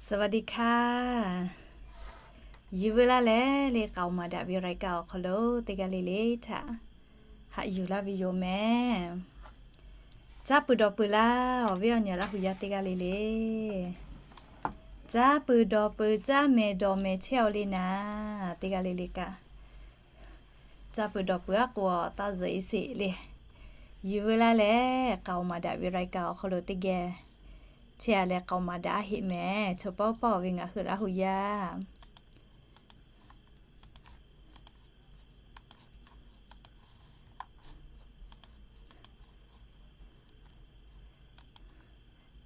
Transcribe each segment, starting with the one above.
สวัสดีค่ะ Yuˬ veu laˇ leh le, k'aoˍ maˍ daꞈ ve รายการ awˬ hk'aw lo teˇ g'aˇ le le htaꞈ haꞈ yuˬ laˇ ve yoˬ meh. Caˇ pui dawˬ pui laˇ, awˬ viˉ awˬ nyi Laˇ huˍ yaˇ teˇ g'aˇ le le. Caˇ pui dawˬ pui, caˇ mehˍ dawˬ mehˍ chehˇ-aw le naˍ, teˇ g'aˇ le le kaꞈ. Caˇ pui dawˬ pui aˉ k'o taˇ zuhꞈ e sheˍ le. Yuˬ veu laˇ leh, k'aoˍ maˍ daꞈ ve รายการ awˬ hk'aw lo teˇ geh chehˇ-a leh k'aoˍ maˍ daꞈ-a heˆ meh. Chaw pawˆ pawˆ ve ngaˬ hui Laˇ huˍ yaˇ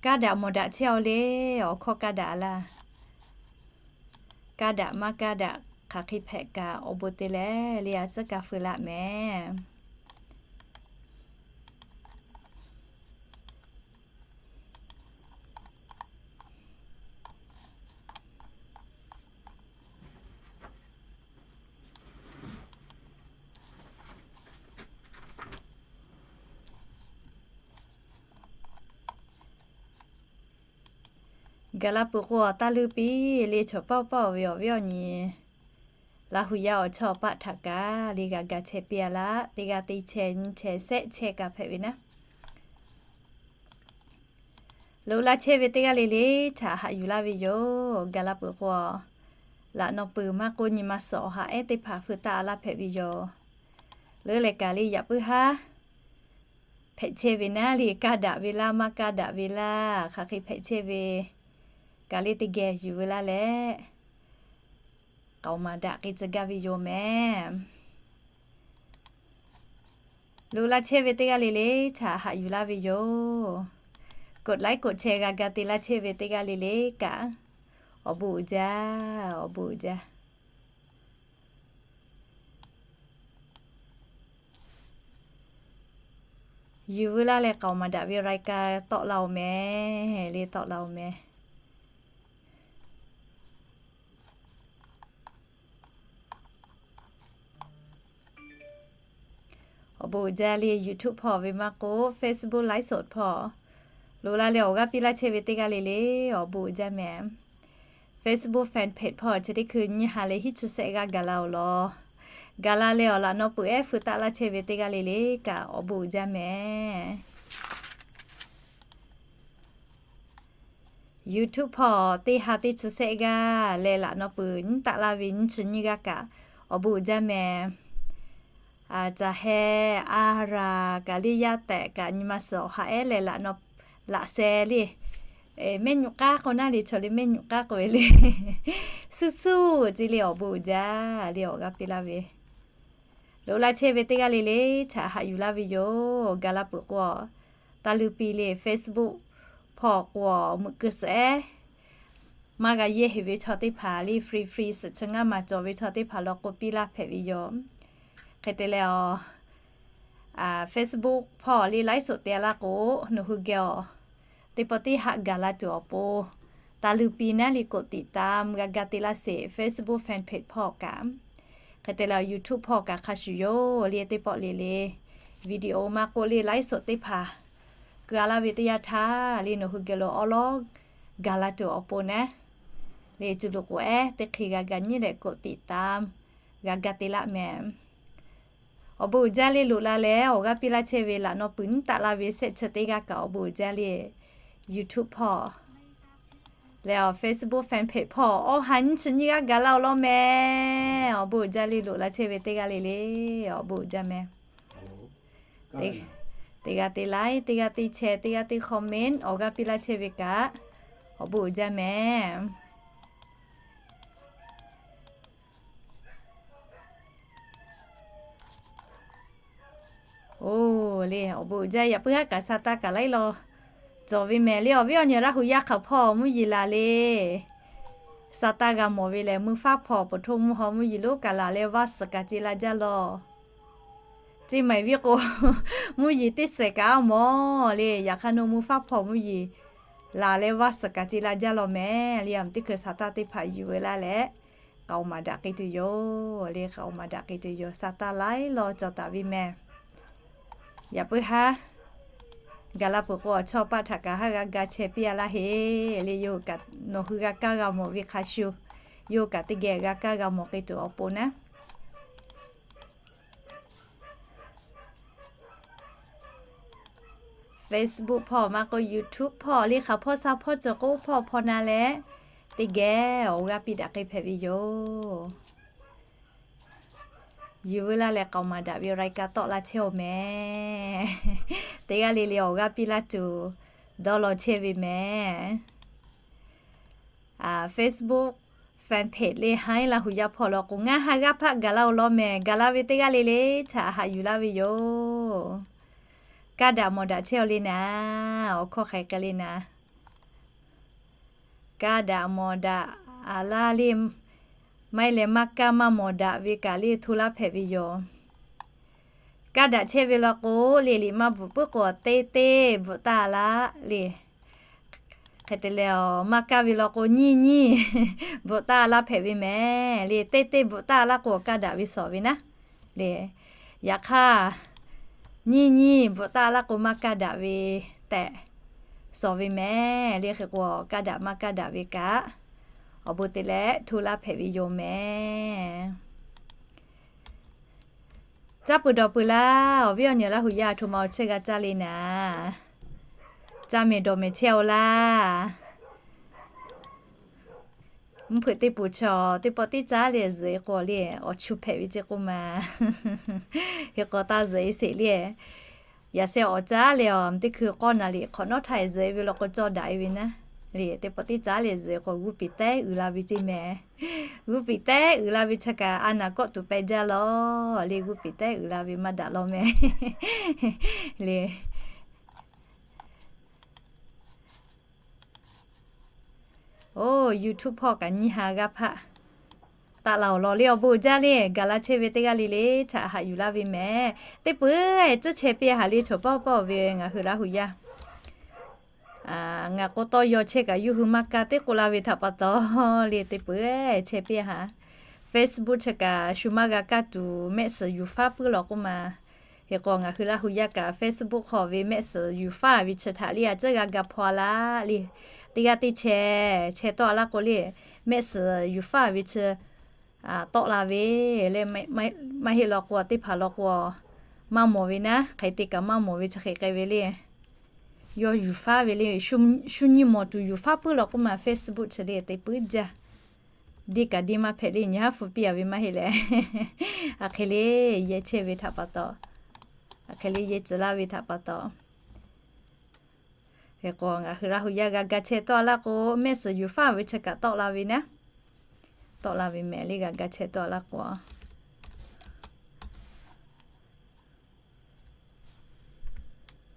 kaˇ daꞈ mawˬ daꞈ chehˇ-aw le. Awˬ hkawˇ kaˇ daꞈ laˇ. Kaˇ daꞈ maˇ kaˇ daꞈ hk'aˬ hk'e hpehꞈ kaꞈ, awˬ bon te leh le a tcuhˉ ka feu laˇ meh. Gaˬ la peuˬ k'o, taˇ leuˇ piˇ le. Chaw pawˆ pawˆ ve awˬ viˉ awˬ nyi Laˇ huˍ yaˇ awˬ chawˇ paˆ htaꞈ kaꞈ le g'a ga chehˇ piˇ-a laˇ. Teˇ g'aˇ teˇ chehˇ nyiˇ chehˇ shehˆ chehˇ kaꞈ hpehꞈ ve naˉ. Loꞈ la chehˇ ve teˇ g'aˇ le le htaꞈ haꞈ yuˬ laˇ ve yoˬ. Gaˬ la peuˬ k'o, laꞈ naw peuˬ maˇ k'oˆ, nyi ma suhˍ awˬ ha ehˉ teˇ hpaˍ feu taˆ-a laˇ hpehꞈ ve yoˬ. Leuˉ leh kaꞈ le yaꞈ puiˉ haˉ hpehꞈ chehˇ ve naˉ le, kaˇ daꞈ ve laˇ maˇ kaˇ daꞈ ve laˇ, hk'aˬ hk'e hpehꞈ chehˇ ve kaꞈ le teˇ geh yuˬ veu laˇ leh, k'aoˍ maˍ daꞈ k'ai tcuh gaˇ ve yoˬ meh. Loꞈ la chehˇ ve teˇ g'aˇ le le htaꞈ haꞈ yuˬ laˇ ve yoˬ. กดไลค์ กดแชร์ g'a ga te laˇ chehˇ ve teˇ g'aˇ le le kaꞈ, awˬ bon uiˍ jaˇ, awˬ bon uiˍ jaˇ. Yuˬ veu laˇ leh k'aoˍ maˍ daꞈ ve รายการ tawˆ la-oˬ meh, le tawˆ la-oˬ meh. Awˬ bon uiˍ jaˇ le. YouTube hpawˇ ve maˇ k'oˆ, Facebook ไลฟ์สด hpawˇ loꞈ la leh awˬ g'aˇ piˇ laˇ chehˇ ve teˇ g'aˇ le le, awˬ bon uiˍ jaˇ meh. Facebook fan page hpawˇ chi teˇ hkui nyi ha leh hiˉ chi shehˆ g'aˇ gaˬ la-oˬ law. Gaˬ la leh awˬ laꞈ naw peuˬ ehˉ feu taˆ laˇ chehˇ ve teˇ g'aˇ le le kaꞈ, awˬ bon uiˍ jaˇ meh. YouTube hpawˇ teˇ ha teˇ chi shehˆ g'aˇ leh laꞈ naw peuˬ nyiˉ taˆ laˇ ve nyiˇ chi nyiˇ g'aˇ kaꞈ, awˬ bon uiˍ jaˇ meh. Caˬ heh, a raˍ kaꞈ le, yaˇ tehꞈ kaꞈ nyi ma suhˍ awˬ ha ehˉ leh laꞈ naw laꞈ sheh le, mehˆ nyuꞈ k'aˉ k'o naˉ le, chaw le mehˆ nyuꞈ k'aˉ k'oˆ ve le, suhˉ suhˉ ce le, awˬ bon uiˍ jaˇ le, awˬ g'aˇ piˇ laˇ ve. Loꞈ la chehˇ ve teˇ g'aˇ le le htaꞈ haꞈ yuˬ laˇ ve yoˬ. Gaˬ la peuˬ k'o, taˇ leuˇ piˇ le. Facebook hpawˇ k'o, meuꞈ keu suhˍ ehˉ maˇ g'a yehˇ heˍ ve chaw teˇ hpaˍ le, free free suhˍ chi ngaˇ maˬ cawˬ ve chaw teˇ hpaˍ law k'o piˇ laˇ hpehꞈ ve yoˬ. Hk'e te leh, Facebook hpawˇ le ไลฟ์สด te-a laˇ k'o, nawˬ hui geh awˬ teˇ pawˆ teˇ haꞈ gaˬ la tuˬ awˬ pon, taˇ leuˇ piˇ naˉ le, กดติดตาม g'a ga te laˇ sheˍ, Facebook fan page hpawˇ kaꞈ. Hk'e te leh, YouTube hpawˇ kaꞈ hk'a shuˍ yoˬ le. Teˇ pawˆ le le video maˇ k'oˆ le ไลฟ์สด teˇ hpaˍ keu-a laˇ ve teˇ yanˇ htaˇ le, nawˬ hui geh lo awˉ lawˉ gaˬ la tuˬ awˬ pon naˉ le, cuˬ loꞈ k'oꞈ ehˉ teˇ hk'e g'a ga nyi leh กดติดตาม g'a ga te laˇ meh. Awˬ bon uiˍ jaˇ le. Loꞈ la leh awˬ g'aˇ piˇ laˇ chehˇ ve laꞈ naw peuˬ nyiˉ taˆ laˇ ve shehˆ chi teˇ g'aˇ kaꞈ, awˬ bon uiˍ jaˇ le. YouTube hpawˇ leh awˬ Facebook fan page hpawˇ awˬ ha nyiˇ chi nyiˇ g'aˇ gaˬ la-oˬ law meh. Awˬ bon uiˍ jaˇ le. Loꞈ la chehˇ ve teˇ g'aˇ le le, awˬ bon uiˍ jaˇ meh. Teˇ g'aˇ te like, teˇ g'aˇ te share, teˇ g'aˇ te comment, awˬ g'aˇ piˇ laˇ chehˇ ve kaꞈ, awˬ bon uiˍ jaˇ meh. Oˬ le, awˬ bon uiˍ jaˇ. Yaꞈ puiˉ haˉ kaꞈ sa taˇ kaꞈ laiˉ law cawˬ ve mehˍ le. Awˬ viˉ awˬ nyi Laˇ huˍ yaˇ hk'aˬ hpawˇ mvuhˇ yeˬ laˬ le. Sa taˇ g'a mawˬ ve lehˬ, mvuhˇ faˉ hpawˇ peuˬ htoˇ mvuhˇ haw mvuhˇ yeˬ lonˉ kaꞈ laˬ leh vaˇ suhˍ kaꞈ ce la jaˇ law. Ceˇ maiˬ viˉ k'o, mvuhˇ yeˬ teˇ shehˍ kaꞈ a mawˬ le. Yaꞈ hk'aˇ nawˬ mvuhˇ faˉ hpawˇ mvuhˇ yeˬ laˬ leh vaˇ suhˍ kaꞈ ce la jaˇ law mehˍ le. Aˬ miˍ teˇ hkui sa taˇ teˇ hpaˍ yuˬ veu laˇ leh, k'aoˍ maˍ daꞈ k'ai tuˬ yoˬ le. K'aoˍ maˍ daꞈ k'ai tuˬ yoˬ. Sa taˇ laiˉ law cawˬ taˍ ve mehˍ. Yaꞈ puiˉ haˉ Gaˬ la peuˬ k'o, awˬ chawˇ paˆ htaꞈ kaꞈ haˉ g'a ga chehˇ piˇ a laˇ heˆ le. Yawˇ hui kaꞈ nawˬ hui g'a kaˇ g'a mawˬ ve hk'a shuˍ, yawˇ hui kaꞈ teˇ geh g'a kaˇ g'a mawˬ k'ai tuˬ awˬ pon naˉ, Facebook hpawˇ maˇ k'oˆ, YouTube hpawˇ le, hk'aˬ hpawˇ shaˉ hpawˇ cawˬ k'oˆ hpawˇ hpawˇ na leh, teˇ geh awˬ g'aˇ piˇ daꞈ k'ai hpehꞈ ve yoˬ. Yuˬ veu laˇ leh k'aoˍ maˍ daꞈ ve รายการ tawˆ la chehˇ-oˬ mehˍ. Teˇ g'aˇ le le awˬ g'aˇ piˇ laˇ tuˬ dawˇ law chehˇ ve mehˍ. Facebook fan page le haˉ laˇ hui yaˇ hpawˇ law k'o, ngaˬ ha g'aˇ hpaˆ gaˬ laˇ-oˬ law mehˍ. Gaˬ laˇ ve teˇ g'aˇ le le htaꞈ haꞈ yuˬ laˇ ve yoˬ. Kaˇ daꞈ mawˬ daꞈ chehˇ-oˬ le naˍ, awˬ hkawˇ hk'aˬ hk'e k'ai le naˍ. Kaˇ daꞈ mawˬ daꞈ a laˇ le, maˇ heˆ leh maˇ kaˇ maˇ mawˬ daꞈ ve kaꞈ le hto laˇ hpehꞈ ve yoˬ. Kaˇ daꞈ chehˇ ve law k'o, le liꞈ maˇ bvuhꞈ puiˉ k'o, teˇ teˇ bvuhꞈ taˇ laˇ le. Hk'e te leh, maˇ kaˇ ve law k'o, nyiˇ nyiˇ bvuhꞈ taˇ laˇ hpehꞈ ve mehˍ le. Teˇ teˇ bvuhꞈ taˇ laˇ k'o, kaˇ daꞈ ve shawˍ ve naˉ le. Yaꞈ hk'aˇ, nyiˇ nyiˇ bvuhꞈ taˇ laˇ k'o, maˇ kaˇ daꞈ ve tehꞈ shawˍ ve mehˍ le. Hk'e k'o, kaˇ daꞈ maˇ kaˇ daꞈ ve kaꞈ, awˬ bon te leh hto laˇ hpehꞈ ve yoˬ mehˍ. Caˇ peuˬ dawˬ peuˬ laˇ, awˬ viˉ awˬ nyi Laˇ hu yaˇ htoꞈ ma awˬ chehˇ g'a caˇ le naˍ. Caˇ mehˍ dawˬ mehˍ chehˇ-oˬ laˇ. Mvuhˇ hpeuꞈ teˇ poˍ chaw teˇ pawˆ tiˉ caˉ leh zuhꞈ-e k'o le, awˬ chu hpehꞈ ve ceˇ k'oˆ ma. Hk'e k'o taˇ zuhꞈ-e sheˍ le. Yaꞈ sheh awˬ caˉ leh awˬ teˇ hkui k'awˇ naˍ liꞈ hk'awꞈ nawˉ htaˇ zuhꞈ-e ve law k'o, cawˇ daꞈ-e ve naˉ le. Teˇ pawˆ tiˉ caˉ leh zuhꞈ-e k'o, g'uˇ piˍ tehˉ uiˍ la ve ceˇ mehˍ. G'uˇ piˍ tehˉ uiˍ la ve chi kaꞈ a naˍ kawˆ tuˬ peh jaˇ law le. G'uˇ piˍ tehˉ uiˍ la ve maˇ daꞈ law mehˍ le. Oˇ, YouTube hpawˇ kaꞈ nyiˇ ha g'aˇ hpaˆ taˆ la-oˬ law le. Awˬ bon uiˍ jaˇ le. Gaˬ la chehˇ ve teˇ g'aˇ le le htaꞈ haꞈ yuˬ laˇ ve mehˍ. Teˇ peuˬ tcuhˉ chehˇ piˇ haˍ le, chaw paˆ paˆ-oˬ ve ngaˬ hui Laˇ hu yaˇ. Ngaˬ k'o tawˇ yaw chehˇ kaꞈ yawˇ hui maˇ kaˇ teˇ k'oˆ la ve htaꞈ pa taw le, teˇ peuˬ chehˇ piˇ haˍ. Facebook chi kaꞈ shu maˇ g'a kaˇ tuˬ mehˆ suhˍ yuˬ faˉ puiˉ law k'oˆ ma. Hk'e k'o ngaˬ hui Laˇ hu yaˇ kaꞈ Facebook hk'aw ve mehˆ suhˍ yuˬ faˉ ve chi htaꞈ le a ciˉ g'a ga hpaw a laˇ le. Teˇ g'aˇ teˇ chehˇ chehˇ tawˆ a laˇ k'o le, mehˆ suhˍ yuˬ faˉ ve chi tawˆ la ve le. Maˇ heˆ law k'o, teˇ hpaˍ law k'o, maˇ mawˬ ve naˉ, hk'e te kaꞈ maˇ mawˬ ve chi hk'e k'ai ve le. Yawˇ yuˬ faˉ ve le, shu nyi mawˬ tuˬ yuˬ faˉ puiˉ law k'oˆ ma Facebook chi le, te puiˉ jaˇ. Deˇ kaꞈ deˇ maˇ hpehꞈ le, nyi haˉ hpu piˇ a ve maˇ heˆ leh. Aˬ hk'e le, yehˇ chehˇ ve htaꞈ pa taw, aˬ hk'e le yehˇ tcuh laˇ ve htaꞈ pa taw. Hk'e k'o ngaˬ hui Laˇ hu yaˇ g'a ga chehˇ tawˆ a laˇ k'o, mehˆ suhˍ yuˬ faˉ ve chi kaꞈ tawˆ la ve naˉ. Tawˆ la ve mehˍ le, g'a ga chehˇ tawˆ a laˇ k'o.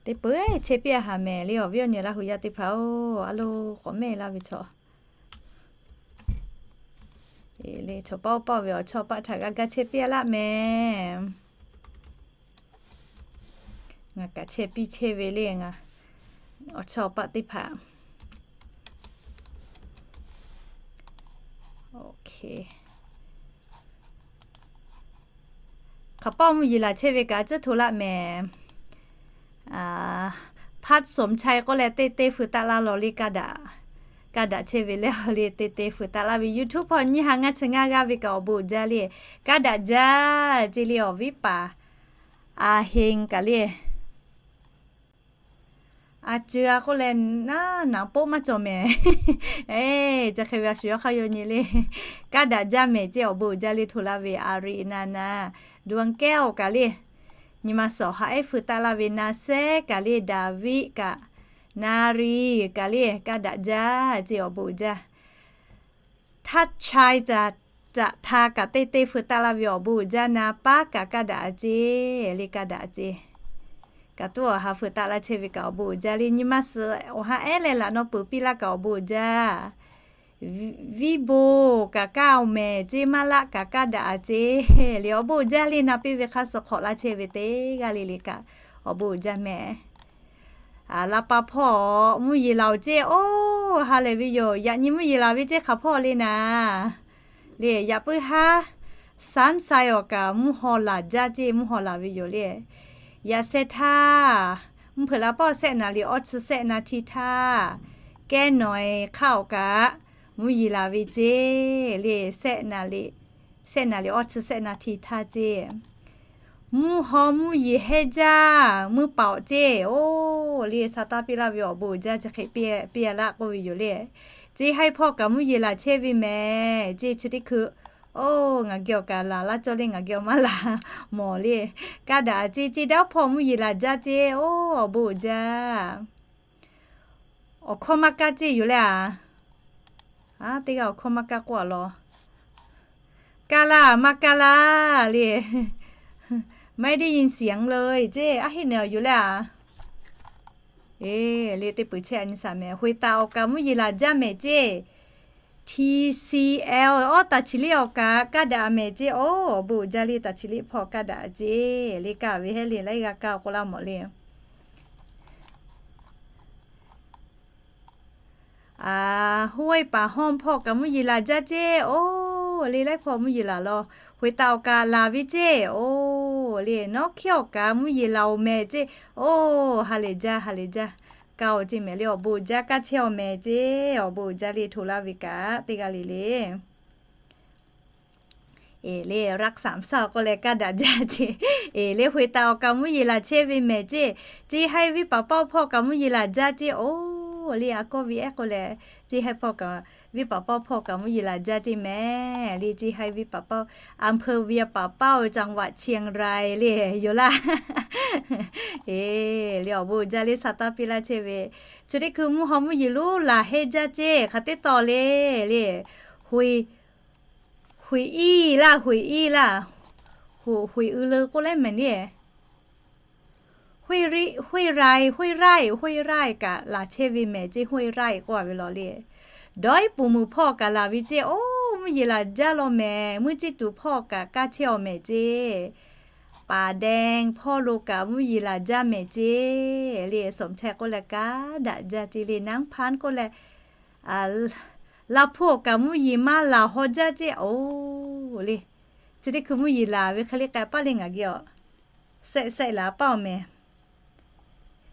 Teˇ peuˬ chehˇ piˇ a haˍ mehˍ le, awˬ viˉ awˬ nyi Laˇ hu yaˇ teˇ hpaˍ-oˬ, a lo k'awꞈ mehˆ laˇ ve chaw le, chaw paˆ paˆ ve awˬ chawˇ paˆ htaꞈ g'a ga chehˇ piˇ a laˇ mehˍ. Ngaˬ kaꞈ chehˇ piˇ chehˇ ve le, ngaˬ awˬ chawˇ paˆ teˇ hpaˍ. Hk'aˬ pawˆ mvuhˇ yeˬ laˬ chehˇ ve kaꞈ a ciˉ hto laˇ mehˍ. Hpaˇ Soˍ Chai k'oˆ leh teˇ teˇ feu taˆ laˇ law le, kaˇ daꞈ chehˇ ve leh a le, teˇ teˇ feu taˆ laˇ ve YouTube hpawˇ nyiˇ ha ngaˇ chi ngaˇ g'aˇ ve kaꞈ awˬ bon uiˍ jaˇ le. Kaˇ daꞈ jaˇ ceˇ le, awˬ viˉ paˍ A Heˇ kaꞈ le. A ceuˬ a k'oˆ leh naˉ naˍ poˆ maˇ cawˬ mehˍ. Eˬ, chi hk'e ve a shu yawˇ hk'aˇ yaw nyi le. Kaˇ daꞈ jaˇ mehˍ ceˇ, awˬ bon uiˍ jaˇ le hto laˇ ve a ri na na. Duan kehˉ-oˬ kaꞈ le. Nyi ma suhˍ awˬ ha ehˉ feu taˆ laˇ ve na sehˉ kaꞈ le, Daˍviˆ kaꞈ, Na ri kaꞈ le, kaˇ daꞈ jaˇ ceˇ, awˬ bon uiˍ jaˇ. Htaˇ Chai caꞈ htaˇ kaꞈ teˇ teˇ feu taˆ laˇ ve awˬ bon uiˍ jaˇ, na paˉ kaꞈ kaˇ daꞈ a ceˇ le, kaˇ daꞈ a ceˇ. Kaꞈ tuˉ awˬ ha feu taˆ laˇ chehˇ ve kaꞈ awˬ bon uiˍ jaˇ le, nyi ma suhˍ awˬ ha ehˉ leh laꞈ naw peuˬ piˇ laˇ kaꞈ awˬ bon uiˍ jaˇ. Viˉ bon kaꞈ kaˇ-oˬ mehˍ ceˇ, maˇ laˆ kaꞈ kaˇ daꞈ a ceˇ le, awˬ bon uiˍ jaˇ le, na piˇ ve hk'aˇ suh hk'awꞈ laˇ chehˇ ve teˇ g'aˇ le le kaꞈ awˬ bon uiˍ jaˇ mehˍ. Laˇ pa hpawˇ mvuhˇ yeˬ laˬ-oˬ ceˇ, oˇ ha lehˬ ve yoˬ. Yaꞈ nyi mvuhˇ yeˬ laˬ ve ceˇ hk'aˬ hpawˇ le naˍ. Le yaꞈ puiˉ haˉ Sunshine awˬ kaꞈ mvuhˇ haw laˬ jaˇ ceˇ, mvuhˇ haw laˬ ve yoˬ le. Yaꞈ sheh htaˇ Mvuhˇ hpeuꞈ la paˆ sehˆ naˍ riˍ awˇ chi sehˆ naˍ hti htaˇ, kehˉ nawˬ hk'aˇ awˬ kaꞈ mvuhˇ yeˬ laˬ ve ceˇ le. Sehˆ naˍ riˍ awˇ chi sehˆ naˍ hti htaˇ ceˇ, mvuhˇ haw mvuhˇ yeˬ hehnˇ jaˇ mvuhˇ paoˍ ceˇ. Oˇ le, sa taˇ piˇ laˇ ve awˬ bon uiˍ jaˇ, chi hk'e piˇ laˇ k'oˆ ve yoˬ le. Ceˇ haiˉ hpawˇ kaꞈ mvuhˇ yeˬ laˬ chehˇ ve mehˍ ceˇ. Chi teˇ hkui, oˇ, ngaˬ geh awˬ kaꞈ laˬ laˇ cawˇ le, ngaˬ geh awˬ maˇ laˬ mawˬ le. Kaˇ daꞈ ceˇ, ceˇ daˇ hpawˇ mvuhˇ yeˬ laˬ jaˇ ceˇ. Oˇ, awˬ bon uiˍ jaˇ. Awˬ hkawˇ maˇ kaˇ ceˇ yoˬ le a. Teˇ g'aˇ awˬ hkawˇ maˇ kaˇ k'oˆ a law. Kaˇ laˇ maˇ kaˇ laˇ le. ไม่ได้ยินเสียงเลย ceˇ, aˉ heˆ nehˬ awˬ yoˬ le a. Eˬ, le teˇ peuˬ chehˇ a nyi saˍ mehˍ. Hoꞈ e taˍ awˬ kaꞈ mvuhˇ yeˬ laˬ jaˇ mehˍ ceˇ. T C L, oˇ, taˍ chiˍ liˇ awˬ kaꞈ kaˇ daꞈ mehˍ ceˇ. Oˇ, awˬ bon uiˍ jaˇ le, taˍ chiˍ liˇ hpawˇ kaˇ daꞈ ceˇ. Le kaˇ ve heˉ le laiˉ g'a kaˇ k'oˆ laˇ mawˬ le. Hoˆ e paˍ hawˇ hpawˇ kaꞈ mvuhˇ yeˬ laˬ jaˇ ceˇ. Oˇ, le laiˉ hpawˇ mvuhˇ yeˬ laˬ law. Hoꞈ e taˍ awˬ kaꞈ laˬ ve ceˇ. Oˇ, le nawˉ hkiˉ awˬ kaꞈ mvuhˇ yeˬ laˬ oˬ mehˍ ceˇ. Oˇ, ha lehˬ jaˇ, ha lehˬ jaˇ. Kaˇ oˬ ceˇ mehˍ le, awˬ bon uiˍ jaˇ, kaˇ chehˇ awˬ mehˍ ceˇ. Awˬ bon uiˍ jaˇ le, hto laˇ ve kaꞈ teˇ g'aˇ le le. Eˬ, le รักสามเศร้า k'oˆ leh kaˇ daꞈ jaˇ ceˇ. Eˬ, le hoꞈ e taˍ awˬ kaꞈ mvuhˇ yeˬ laˬ chehˇ ve mehˍ ceˇ. Ceˇ haiˉ viˉ paˍ paˆ hpawˇ kaꞈ mvuhˇ yeˬ laˬ jaˇ ceˇ. Oˇ, le a kawˇ ve ehˉ k'oˆ leh, ceˇ haiˉ hpawˇ kaꞈ, viˉ paˍ paˆ hpawˇ kaꞈ mvuhˇ yeˬ laˬ jaˇ ceˇ mehˍ. Le ceˇ haiˉ viˉ paˍ paˆ, อำเภอเวียงป่าเป้า จังหวัดเชียงราย le yoˬ laˇ. Eˬ, le awˬ bon uiˍ jaˇ le, sa taˇ piˇ laˇ chehˇ ve. Chi teˇ hkui mvuhˇ haw mvuhˇ yeˬ lonˉ laˬ hehnˇ jaˇ ceˇ. Hk'aˬ teˇ taw le, le, hoꞈ e iˉ laˇ, hoꞈ e iˉ laˇ. Hoꞈ, hoꞈ e uiˍ le k'oˆ leh mehˍ le. Hoꞈ e, hoꞈ e ra, hoꞈ e ra, hoꞈ e ra kaꞈ laˬ chehˇ ve mehˍ ceˇ. Hoꞈ e ra k'oˆ a ve law le. Dawˇ iˉ puˍ muˍ hpawˇ kaꞈ laˬ ve ceˇ. Oˇ, mvuhˇ yeˬ laˬ jaˇ law mehˍ. Mvuhˇ ciˇ tuˬ hpawˇ kaꞈ kaˇ chehˇ awˬ mehˍ ceˇ. Paˍ dehˇ hpawˇ lo kaꞈ mvuhˇ yeˬ laˬ jaˇ mehˍ ceˇ. Le สมชาย k'oˆ leh kaˇ daꞈ jaˇ ceˇ. Le น้ำพัน k'oˆ leh, Laˇ hpawˇ kaꞈ mvuhˇ yeˬ maˇ laˬ haw jaˇ ceˇ. Oˇ, le, chi teˇ hkui mvuhˇ yeˬ laˬ ve hk'e le k'ai paˇ le ngaˬ geh awˬ sehˆ sehˆ laˬ paˇ awˬ mehˍ.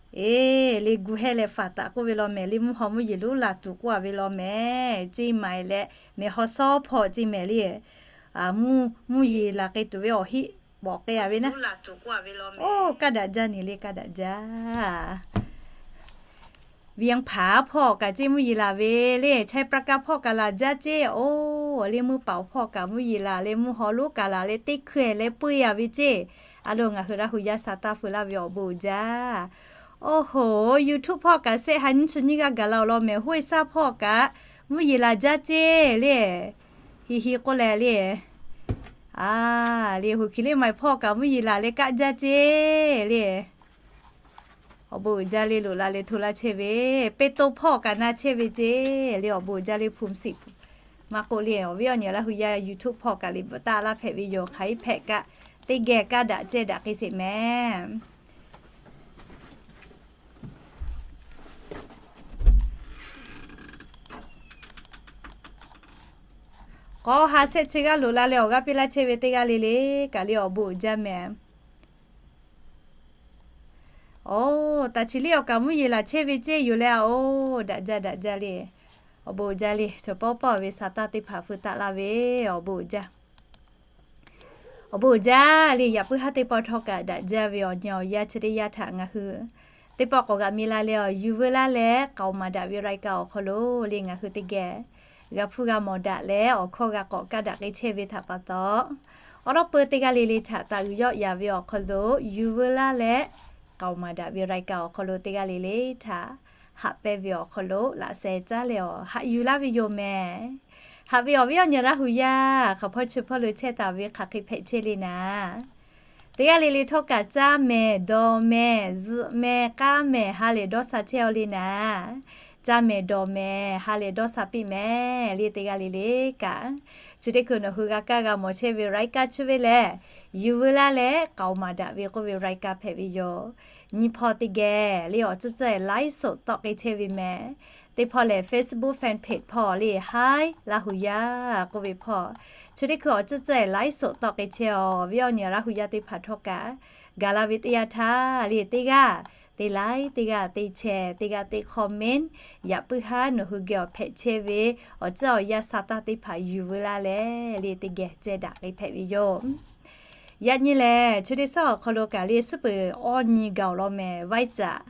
Eˬ, le gu heh leh faˍ taˍ k'oˆ ve law mehˍ. Le mvuhˇ haw mvuhˇ yeˬ lonˉ laˬ tuˬ k'oˆ a ve law mehˍ. Ceˇ maiˍ leh mehˍ haw sawˉ hpawˇ ceˇ mehˍ le. Mvuhˇ yeˬ laˬ k'ai tuˬ ve awˬ heˆ bawˬ k'ai a ve naˉ. Oˇ, kaˇ daꞈ jaˇ neˬ le, kaˇ daꞈ jaˇ. Vian hpaˍ hpawˇ kaꞈ ceˇ mvuhˇ yeˬ laˬ ve le. Chaiˇ pra kaˇ hpawˇ kaꞈ laˬ jaˇ ceˇ. Oˇ, le mvuhˇ paoˍ hpawˇ kaꞈ mvuhˇ yeˬ laˬ leh mvuhˇ haw lonˉ kaꞈ laˬ leh teˇ hkui leh peu e a ve ceˇ. A lo ngaˬ hui Laˇ hu yaˇ sa taˇ feu laˇ ve awˬ bon uiˍ jaˇ. Oˇ hoꞈ, YouTube hpawˇ kaꞈ sehˆ ha nyiˇ chi nyiˇ g'aˇ gaˬ la awˬ lawn mehˍ. Hoˆ e saˇ hpawˇ kaꞈ mvuhˇ yeˬ laˬ jaˇ ceˇ le. Hi hi k'oˆ leh le, a, le hoꞈ hkiˬ liˇ maiˍ hpawˇ kaꞈ mvuhˇ yeˬ laˬ leh kaˆ jaˇ ceˇ le. Awˬ bon uiˍ jaˇ le, loꞈ la leh hto laˇ chehˇ ve, peˇ toˇ hpawˇ kaꞈ na chehˇ ve ceˇ le. Awˬ bon uiˍ jaˇ le, hpu siˍ maˇ k'oˆ le, awˬ viˉ awˬ nyi Laˇ hu yaˇ YouTube hpawˇ kaꞈ liꞈ bvuhꞈ taˆ laˇ hpehꞈ ve yoˬ. Hk'aˬ iˉ hpehꞈ kaꞈ teˇ geh kaˇ daꞈ cehˇ daꞈ k'ai sheˍ mehˍ. K'awꞈ ha shehˆ chi g'aˇ loꞈ la leh awˬ g'aˇ piˇ laˇ chehˇ ve teˇ g'aˇ le le kaꞈ le awˬ bon uiˍ jaˇ mehˍ. Oˇ, taˍ chi liˇ awˬ kaꞈ mvuhˇ yeˬ laˬ chehˇ ve ceˇ yoˬ leh a. Oˇ, daꞈ jaˇ daꞈ jaˇ le. Awˬ bon uiˍ jaˇ le, chaw pawˇ pawˇ ve sa taˇ teˇ hpaˍ feu taˆ laˇ ve, awˬ bon uiˍ jaˇ. Awˬ bon uiˍ jaˇ le, yaꞈ puiˉ haˉ teˇ pawˆ htawˇ kaꞈ daꞈ jaˇ ve awˬ nyi awˬ yaˇ chi teˇ yanˇ htaꞈ ngaˬ hui teˇ pawˆ k'awꞈ g'aꞈ mi la leh awˬ yuˬ veu laˇ leh k'aoˍ maˍ daꞈ ve รายการ awˬ hk'aw lo le ngaˬ hui teˇ geh g'a hpuˇ g'a mawˬ daꞈ leh awˬ hkawˇ g'a k'awꞈ kaˇ daꞈ k'ai chehˇ ve htaꞈ pa taw, awˬ lawn peu teˇ g'aˇ le le htaꞈ taˍ uiˍ yawˆ yaˍ ve awˬ hk'aw lo yuˬ veu laˇ leh k'aoˍ maˍ daꞈ ve รายการ awˬ hk'aw lo teˇ g'aˇ le le htaꞈ haꞈ pehnˇ ve awˬ hk'aw lo laꞈ sheh caˉ leh awˬ haꞈ yuˬ laˇ ve yoˬ mehˍ. Haꞈ ve awˬ viˉ awˬ nyi Laˇ hu yaˇ hk'aˬ hpawˇ chi hpawˇ lo chehˇ taˍ ve hk'aˬ hk'e hpehꞈ chehˇ le naˍ, teˇ g'aˇ le le htawˇ kaꞈ caˇ mehˍ, dawˬ mehˍ, zuhꞈ mehˍ, k'aˉ mehˍ, ha lehˬ dawˇ sha chehˇ aw le naˍ. Caˇ mehˍ, dawˬ mehˍ, ha lehˬ dawˇ sha piˇ mehˍ le teˇ g'aˇ le le kaꞈ. Chi teˇ hkui nawˬ hui g'a kaˇ g'a mawˬ chehˇ ve รายการ chi ve lehˬ, yuˬ veu laˇ leh k'aoˍ maˍ daꞈ ve k'oˆ ve รายการ hpehꞈ ve yoˬ. Nyi hpawˇ teˇ geh le awˬ ceuˬ ceuˬ ไลฟ์สด tawˆ k'ai chehˇ ve mehˍ. Teˇ hpawˇ lehˬ Facebook fan page hpawˇ le Hi Laˇ hu yaˇ k'oˆ ve hpawˇ. Chi teˇ hkui awˬ ceuˬ ceuˬ ไลฟ์สด tawˆ k'ai chehˇ awˬ viˉ awˬ nyi Laˇ hu yaˇ teˇ hpaˍ htawˇ kaꞈ gaˬ la ve teˇ yanˇ htaˇ le teˇ g'aˇ te like, teˇ g'aˇ te share, teˇ g'aˇ te comment, yaꞈ puiˉ haˉ nawˬ hui geh awˬ hpehꞈ chehˇ ve awˬ tcuhˉ awˬ yanˇ sa taˇ teˇ hpaˍ yuˬ veu laˇ leh le, teˇ geh ceh daꞈ k'ai hpehꞈ ve yoˬ. Yaꞈ nyi lehˬ, chi teˇ suhˉ awˬ hk'aw lo kaꞈ le suhˉ peuˬ awˇ nyi gaˬ awˬ lawn mehˍ, vaiˇ caꞈ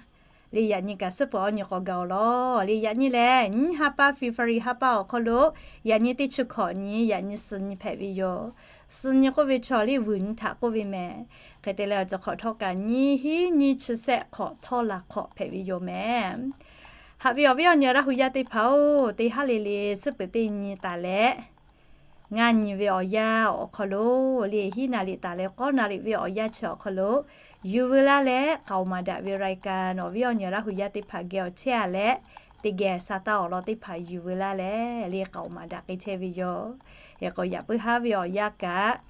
le yaꞈ nyi kaꞈ suhˉ peuˬ awˇ nyi k'awꞈ gaˬ awˬ lawn le. Yaꞈ nyi lehˬ, nyiˇ ha pa February ha pa awˬ hk'aw lo yaꞈ nyi teˇ chi hkawꞈ nyi, yaꞈ nyi suhˍ nyi hpehꞈ ve yoˬ. Suhˍ nyi k'oˆ ve chaw le vuiˬ nyi htaꞈ k'oˆ ve mehˍ. Hk'e te leh awˬ ceuˬ hk'awꞈ htawˇ kaꞈ nyiˇ hinˉ nyiˇ chi sehˆ hk'awꞈ htawˇ laˬ hk'awꞈ hpehꞈ ve yoˬ mehˍ. Haꞈ ve awˬ viˉ awˬ nyi Laˇ hu yaˇ teˇ hpaˍ-oˬ, teˇ haˉ le le suhˉ peuˬ teˇ nyi taˍ leh, ngaˇ nyi ve awˬ yanˇ awˬ hk'aw lo le hiˉ naˍ riˍ taˍ leh k'awˇ naˍ riˍ ve awˬ yanˇ chi awˬ hk'aw lo yuˬ veu laˇ leh k'aoˍ maˍ daꞈ ve รายการ awˬ viˉ awˬ nyi Laˇ hu yaˇ teˇ hpaˍ geh awˬ chehˇ a leh, teˇ geh sa taˇ awˬ lawn teˇ hpaˍ yuˬ veu laˇ leh le k'aoˍ maˍ daꞈ k'ai chehˇ ve yoˬ. Hk'e k'o yaꞈ puiˉ haˉ ve awˬ yanˇ kaꞈ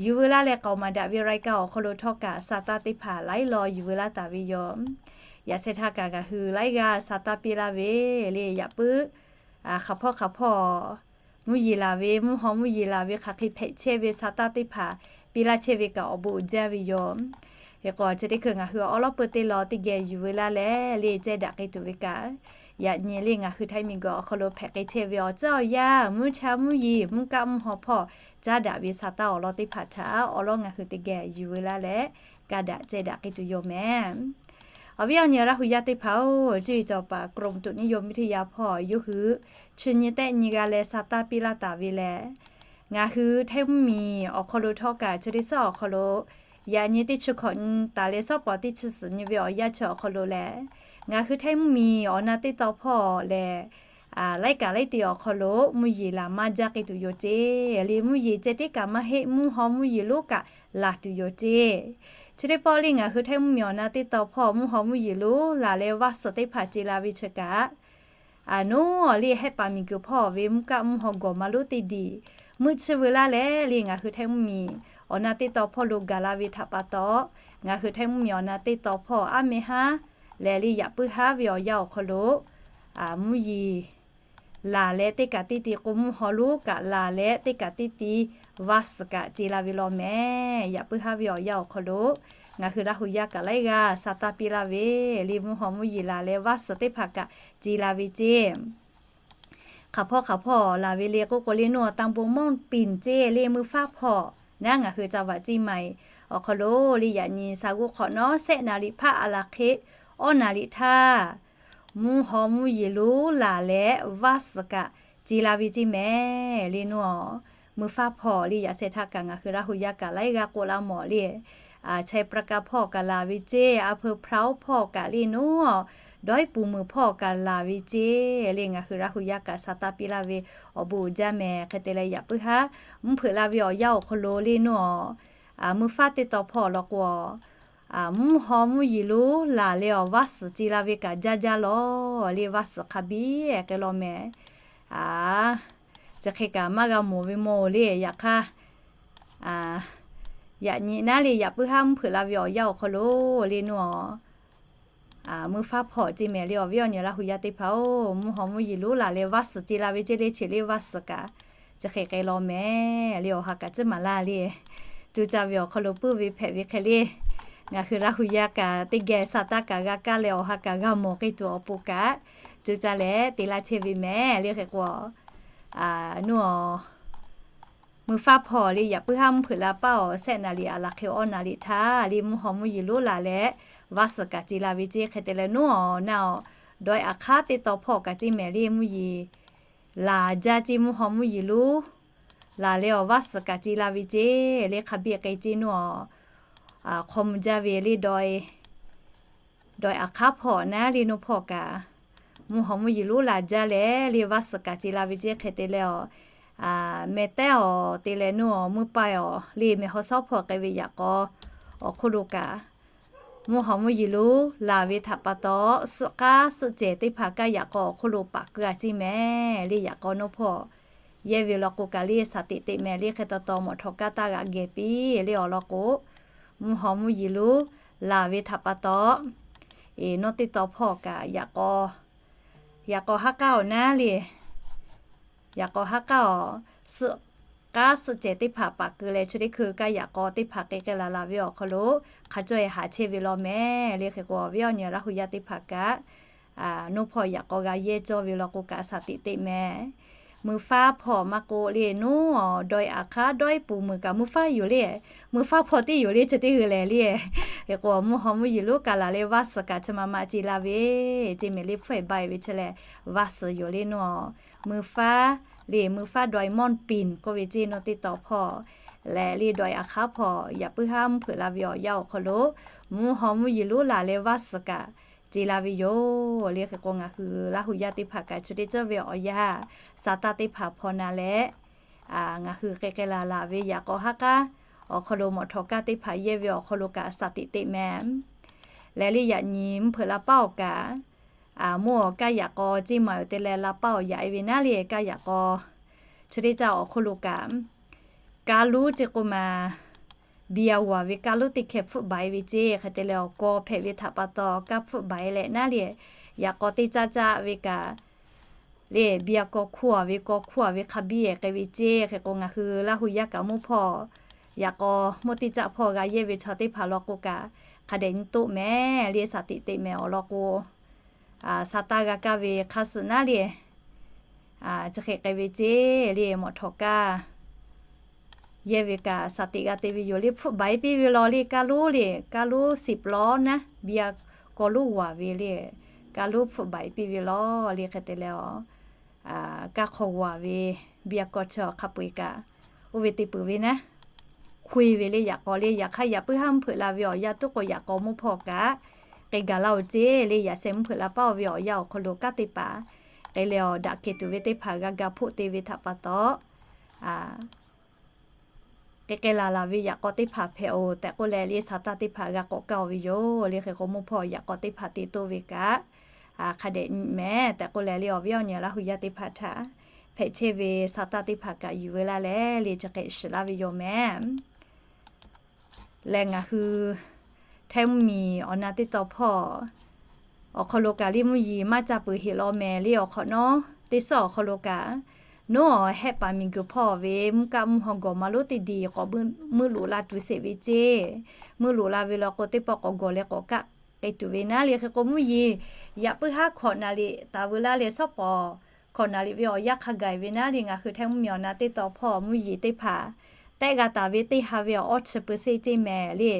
yuˬ veu laˇ leh k'aoˍ maˍ daꞈ ve รายการ awˬ hk'aw lo htawˇ kaꞈ sa taˇ teˇ hpaˍ laiˉ law yuˬ veu laˇ taˍ ve yoˬ. Yaꞈ sheh htaˇ kaꞈ ngaˬ hui laiˉ g'aˇ sa taˇ piˇ laˇ ve le yaꞈ puiˉ hk'aˬ hpawˇ hk'aˬ hpawˇ mvuhˇ yeˬ laˬ ve, mvuhˇ haw mvuhˇ yeˬ laˬ ve hk'aˬ hk'e hpehꞈ chehˇ ve sa taˇ teˇ hpaˍ piˇ laˇ chehˇ ve kaꞈ awˬ bon uiˍ jaˇ ve yoˬ. Hk'e k'o chi teˇ hkui ngaˬ hui awˉ lawˉ peu teˇ law teˇ geh yuˬ veu laˇ leh le ceh daꞈ k'ai tuˬ ve kaꞈ, yaꞈ nyi le ngaˬ hui Htaiˇ miˬguiˬ awˬ hk'aw lo hpehꞈ k'ai chehˇ ve awˬ tcuhˉ awˬ yanˇ mvuhˇ cha mvuhˇ yeˬ mvuhˇ kaˆ mvuhˇ haw hpawˇ caˉ daꞈ ve sa taˇ awˬ lawn teˇ hpaˍ htaꞈ awˉ lawˉ ngaˬ hui teˇ geh yuˬ veu laˇ leh, ka daꞈ ceh daꞈ k'ai tuˬ yoˬ mehˍ. Awˬ viˉ awˬ nyi Laˇ hu yaˇ teˇ hpaˍ-oˬ, cuˇ yiˍ cawˬ paˍ กรมอุตุนิยมวิทยา hpawˇ yawˇ hui chi nyi tehˆ nyi g'a leh sa taˇ piˇ laˇ taˍ ve lehˬ, ngaˬ hui Htaiˇ mvuhˇ miˬ awˬ hk'aw lo htawˇ kaꞈ chi teˇ suhˉ awˬ hk'aw lo yaꞈ nyi teˇ chi hkawꞈ nyi taˍ leh suhˉ pawˍ teˇ chi suhˍ nyi ve awˬ yanˇ chi awˬ hk'aw lo lehˬ, ngaˬ hui Htaiˇ mvuhˇ miˬ awˬ na teˇ taw hpawˇ lehˬ, laiˉ kaꞈ laiˉ te awˬ hk'aw lo mvuhˇ yeˬ laˬ maˇ jaˇ k'ai tuˬ yoˬ ceˇ. Le mvuhˇ yeˬ ceh tiˉ kaꞈ maˇ heˆ, mvuhˇ haw mvuhˇ yeˬ lonˉ kaꞈ laˬ tuˬ yoˬ ceˇ. Chi teˇ pawˆ le ngaˬ hui Htaiˇ mvuhˇ miˬ awˬ na teˇ taw hpawˇ mvuhˇ haw mvuhˇ yeˬ lonˉ laˬ leh vaˇ suhˍ teˇ hpaˍ ce la ve chi kaꞈ, a, noˉ awˬ le hehˆ paˍ miˬguiˬ hpawˇ ve mvuhˇ kaˆ mvuhˇ haw gawˬ maˇ lonˉ teˇ diˬ meuˆ chiˇ veu laˇ leh le ngaˬ hui Htaiˇ mvuhˇ miˬ awˬ na teˇ taw hpawˇ lo gaˬ la ve htaꞈ pa taw, ngaˬ hui Htaiˇ mvuhˇ miˬ awˬ na teˇ taw hpawˇ aˉ meh haˉ lehˬ le yaꞈ puiˉ haˉ ve awˬ yanˇ awˬ hk'aw lo mvuhˇ yeˬ laˬ leh teˇ kaꞈ teˇ ti k'o mvuhˇ haw lonˉ kaꞈ laˬ leh teˇ kaꞈ teˇ ti vaˇ suhˍ kaꞈ ce la ve law mehˍ. Yaꞈ puiˉ haˉ ve awˬ yanˇ awˬ hk'aw lo ngaˬ hui Laˇ hu yaˇ kaꞈ laiˉ g'aˇ sa taˇ piˇ laˇ ve le mvuhˇ haw mvuhˇ yeˬ laˬ leh vaˇ suhˍ teˇ hpaˍ kaꞈ ce la ve ceˇ. Hk'aˬ hpawˇ hk'aˬ hpawˇ laˬ ve le k'oˆ k'o le noˉ awˬ ตำบลม่อนปิ่น ceˇ le meuˇ faˉ hpawˇ naˉ ngaˬ hui จังหวัดเชียงใหม่ awˬ hk'aw lo le yaꞈ nyi sa g'uˇ hk'awꞈ nawˉ sehˆ naˍ riˍ hpaˆ a laˬ hk'e awˇ naˍ riˍ htaˇ mvuhˇ haw mvuhˇ yeˬ lonˉ laˬ leh vaˇ suhˍ kaꞈ ce la ve ceˇ mehˍ le noˉ awˬ. Meuˇ faˉ hpawˇ le yaꞈ sheh htaˇ kaꞈ ngaˬ hui Laˇ hu yaˇ kaꞈ laiˉ g'aˇ k'oˆ laˇ mawˬ le ชัยปราการ hpawˇ kaꞈ laˬ ve ceˇ, อำเภอพร้าว hpawˇ kaꞈ le noˉ awˬ, ดอยปู่หมื่น hpawˇ kaꞈ laˬ ve ceˇ le ngaˬ hui Laˇ hu yaˇ kaꞈ sa taˇ piˇ laˇ ve awˬ bon uiˍ jaˇ mehˍ. Hk'e te leh yaꞈ puiˉ haˉ mvuhˇ hpeuꞈ la ve awˬ yanˇ awˬ hk'aw lo le noˉ awˬ, meuˇ faˉ teˇ taw hpawˇ law k'o mvuhˇ haw mvuhˇ yeˬ lonˉ laˬ leh awˬ vaˇ suhˍ ce la ve kaꞈ jaˇ jaˇ law le vaˇ suhˍ hk'a biˇ k'ai law mehˍ. Chi hk'e kaꞈ maˇ g'a mawˬ ve mawˬ le yaꞈ hk'aˇ, yaꞈ nyi naˉ le yaꞈ puiˉ haˉ mvuhˇ hpeuꞈ la ve awˬ yanˇ awˬ hk'aw lo le noˉ awˬ, meuˇ faˉ hpawˇ ceˇ mehˍ le awˬ viˉ awˬ nyi Laˇ hu yaˇ teˇ hpaˍ-oˬ, mvuhˇ haw mvuhˇ yeˬ lonˉ laˬ leh vaˇ suhˍ ce la ve ceˇ le chi le vaˇ suhˍ kaꞈ chi hk'e k'ai law mehˍ le awˬ ha kaꞈ ciˉ maˍ laˇ le. Cuˇ caˇ ve awˬ hk'aw lo puiˉ ve hpehꞈ ve hk'e le ngaˬ hui Laˇ hu yaˇ kaꞈ teˇ geh sa taˇ kaꞈ g'a kaˇ leh awˬ ha kaꞈ g'a mawˬ k'ai tuˬ awˬ pon kaꞈ cuˇ caˇ leh te laˇ chehˇ ve mehˍ le hk'e k'o, noˉ awˬ, meuˇ faˉ hpawˇ le yaꞈ puiˉ haˉ mvuhˇ hpeuꞈ la paˇ awˬ sehˆ naˍ riˍ a laˬ hk'e awˇ naˍ riˍ htaˇ le mvuhˇ haw mvuhˇ yeˬ lonˉ laˬ leh vaˇ suhˍ kaꞈ ce la ve ceˇ. Hk'e te leh noˉ awˬ naˉ awˬ, ดอยอาคา teˇ taw hpawˇ kaꞈ ceˇ mehˍ le mvuhˇ yeˬ laˬ jaˇ ceˇ mvuhˇ haw mvuhˇ yeˬ lonˉ laˬ leh awˬ vaˇ suhˍ kaꞈ ce la ve ceˇ le hk'a biˇ k'ai ceˇ noˉ awˬ, hk'aw mvuh jaˇ ve le ดอยอาคา hpawˇ naˉ le noˉ hpawˇ kaꞈ mvuhˇ haw mvuhˇ yeˬ lonˉ laˬ jaˇ leh le vaˇ suhˍ kaꞈ ce la ve ceˇ. Hk'e te leh awˬ, meh tehˉ awˬ te leh noˉ awˬ meuˇ paˇ awˬ le meh haw sawˉ hpawˇ k'ai ve yaꞈ k'aw awˬ hk'oˆ lo kaꞈ mvuhˇ haw mvuhˇ yeˬ lonˉ laˬ ve htaꞈ pa taw suhˆ k'aˉ suhˆ cehˬ teˇ hpaˍ kaꞈ yaꞈ k'aw awˬ hk'oˆ lo paˍ keu a ceˇ mehˍ le yaꞈ k'aw noˉ hpawˇ yehˇ ve law k'o kaꞈ le shaˍ teꞈ teꞈ mehˍ le hk'e taw taw mawˬ htawnˍ kaˇ taˇ g'aꞈ gehˬ piˇ le awˬ lawn k'o, mvuhˇ haw mvuhˇ yeˬ lonˉ laˬ ve htaꞈ pa taw, eˬ nawˉ teˇ taw hpawˇ kaꞈ yaꞈ k'aw, yaꞈ k'aw haˉ k'aˉ awˬ naˉ le, yaꞈ k'aw haˉ k'aˉ awˬ suhˆ k'aˉ suhˆ cehˬ teˇ hpaˍ paˍ keu leh, chi teˇ hkui kaˇ yaꞈ k'aw teˇ hpaˍ k'e k'ai laˬ laˬ ve awˬ hk'aw lo hk'a cawˇ e haˍ chehˇ ve law mehˍ le. Hk'e k'o, awˬ viˉ awˬ nyi Laˇ hu yaˇ teˇ hpaˍ kaꞈ, nuˇ hpawˇ yaꞈ k'aw g'a yehˇ cawˇ ve law k'o kaꞈ, shaˍ tiꞈ teꞈ mehˍ. Mui faˉ hpawˇ maˇ k'oˆ le, nuˇ dawˇ e aˬ hk'aˉ dawˇ e puˍ mui kaꞈ mui faˉ yoˬ le. Mui faˉ hpawˇ teˇ yoˬ le, chi teˇ hui lehˬ le. Hk'e k'o, mvuhˇ haw mvuhˇ yeˬ lonˉ kaꞈ laˬ leh vaˇ suhˍ kaꞈ chi ma ma ce la ve, ce mehˍ le hpfuhˆ e ba e ve chi lehˬ, vaˇ suhˍ yoˬ le nuˇ. Mui faˉ le, mui faˉ dawˇ e mawˇ piˍ k'oˆ ve ce nuˇ teˇ taw hpawˇ lehˬ le, dawˇ e aˬ hk'aˉ hpawˇ yaꞈ puiˉ haˉ mvuhˇ hpeuꞈ la ve awˬ yanˇ awˬ hk'aw lo, mvuhˇ haw mvuhˇ yeˬ lonˉ laˬ leh vaˇ suhˍ kaꞈ ce la ve yoˬ le. Hk'e k'o, ngaˬ hui Laˇ hu yaˇ teˇ hpaˍ kaꞈ chi teˇ ceuˬ ve awˬ yanˇ, shaˍ taˇ teˇ hpaˍ hpawˇ na leh, ngaˬ hui k'e k'ai laˬ laˬ ve yaꞈ k'aw haˉ k'aˉ awˬ hk'aw lo mawˬ htawˍ kaˇ teˇ hpaˍ yehˇ ve awˬ hk'aw lo kaꞈ shaˍ tiꞈ teꞈ mehˍ. Lehˬ le, yaꞈ nyi mvuhˇ hpeuꞈ la paˉ awˬ kaꞈ, mvuhˇ awˬ kaˇ yaꞈ k'aw ceˇ maˍ yoˬ te leh la paˉ awˬ yaꞈ e ve naˉ le, kaˇ yaꞈ k'aw chi teˇ caˇ awˬ hk'aw lo kaꞈ, kaˇ lonˉ ce k'o maˬ, biˇ a g'aꞈ ve kaˇ lonˉ teˇ hkeh hpfuhˆ baˬ e ve ce. Hk'e te leh awˬ kaw hpehꞈ ve htaꞈ pa taw kaˇ hpfuhˆ baˬ e leh naˉ le, yaꞈ k'aw teˇ caˇ caˇ ve kaꞈ le, biˇ a kaw hkuˇ a ve kaw hkuˇ a ve hk'a biˇ e k'ai ve ce. Hk'e k'o, ngaˬ hui Laˇ hu yaˇ kaꞈ mvuhˇ hpawˇ yaꞈ k'aw mvuhˇ teˇ caˇ hpawˇ g'a yehˇ ve chaw teˇ hpaˍ law k'o kaꞈ, hk'a dehꞈ nyi toˆ mehˍ le, shaˍ tiꞈ teꞈ mehˍ awˬ lawn k'o, shaˍ taˇ g'a kaˇ ve hk'a suh naˉ le, chi hk'e k'ai ve ce le, mawˬ htawˍ kaˇ yehˇ ve kaꞈ shaˍ tiꞈ g'a te ve yoˬ le. Hpfuhˆ baˬ e piˇ ve law le, kaˇ lonˉ le, kaˇ lonˉ siˍ plawˉ naˉ biˇ a kaw lonˉ g'aꞈ ve le, kaˇ lonˉ hpfuhˆ baˬ e piˇ ve law le. Hk'e te leh, kaˇ hk'aw g'aꞈ ve biˇ a kaw chi awˬ hk'a peu eˬ kaꞈ, oˇ ve te peuˬ ve naˉ, hkuˇ e ve le, yaꞈ k'aw le. Yaꞈ hk'aˇ yaꞈ puiˉ haˉ mvuhˇ hpeuꞈ la ve awˬ yanˇ tuˉ k'o, yaꞈ k'aw mvuhˇ hpawˇ kaꞈ k'e gaˬ laˇ oˬ ce le. Yaꞈ sheh mvuhˇ hpeuꞈ la paˉ oˇ ve awˬ yanˇ awˬ hk'aw lo kaˇ teˇ hpaˍ k'e leh awˬ daꞈ kehˬ tuˬ ve teˇ hpaˍ g'a ga hpoˆ te ve htaꞈ pa taw, k'e k'ai laˬ laˬ ve yaꞈ k'aw teˇ hpaˍ hpehꞈ oˬ tehꞈ k'oˆ leh le, shaˍ taˇ teˇ hpaˍ g'a k'awꞈ kaˇ oˬ ve yoˬ le. Hk'e k'o, mvuhˇ hpawˇ yaꞈ k'aw teˇ hpaˍ te toˆ ve kaꞈ, hk'a dehꞈ nyi mehˍ tehꞈ k'oˆ leh le, awˬ viˉ awˬ nyi Laˇ hu yaˇ teˇ hpaˍ htaꞈ hpehꞈ chehˇ ve shaˍ taˇ teˇ hpaˍ kaꞈ yuˬ ve laˇ leh le, chi hk'e shiˍ laˇ ve yoˬ mehˍ. Lehˬ, ngaˬ hui Htaiˇ mvuhˇ miˬ awˬ na teˇ taw hpawˇ awˬ hk'aw lo kaꞈ le, mvuhˇ yeˬ maˇ ca peuˬ heˆ law mehˍ le. Awˬ hk'awꞈ nawˉ teˇ suhˉ awˬ hk'aw lo kaꞈ, nawˉ hehˆ paˍ miˬ guiˬ hpawˇ ve mvuhˇ kaˆ mvuhˇ haw gawˬ maˍ lonˉ teˇ diˬ k'awꞈ meuˇ loꞈ la tuˬ sheˍ ve ce. Meuˇ loꞈ la ve law k'o, teˇ pawˆ k'awꞈ gawˬ leh k'awꞈ kaˆ k'ai tuˬ ve naˉ le. Hk'e k'o, mvuhˇ yeˬ yaꞈ puiˉ haˉ hkawꞈ naˍ liꞈ taˍ veu laˇ leh, shawˉ pawˍ hkawꞈ naˍ liꞈ ve awˬ yanˇ hk'a gaˬ ve naˉ le, ngaˬ hui Htaiˇ mvuhˇ miˬ awˬ na teˇ taw hpawˇ mvuhˇ yeˬ teˇ hpaˍ tehˆ g'a taˍ ve teˇ ha ve awˬ awˇ chi pui seˇ ceˇ mehˍ le.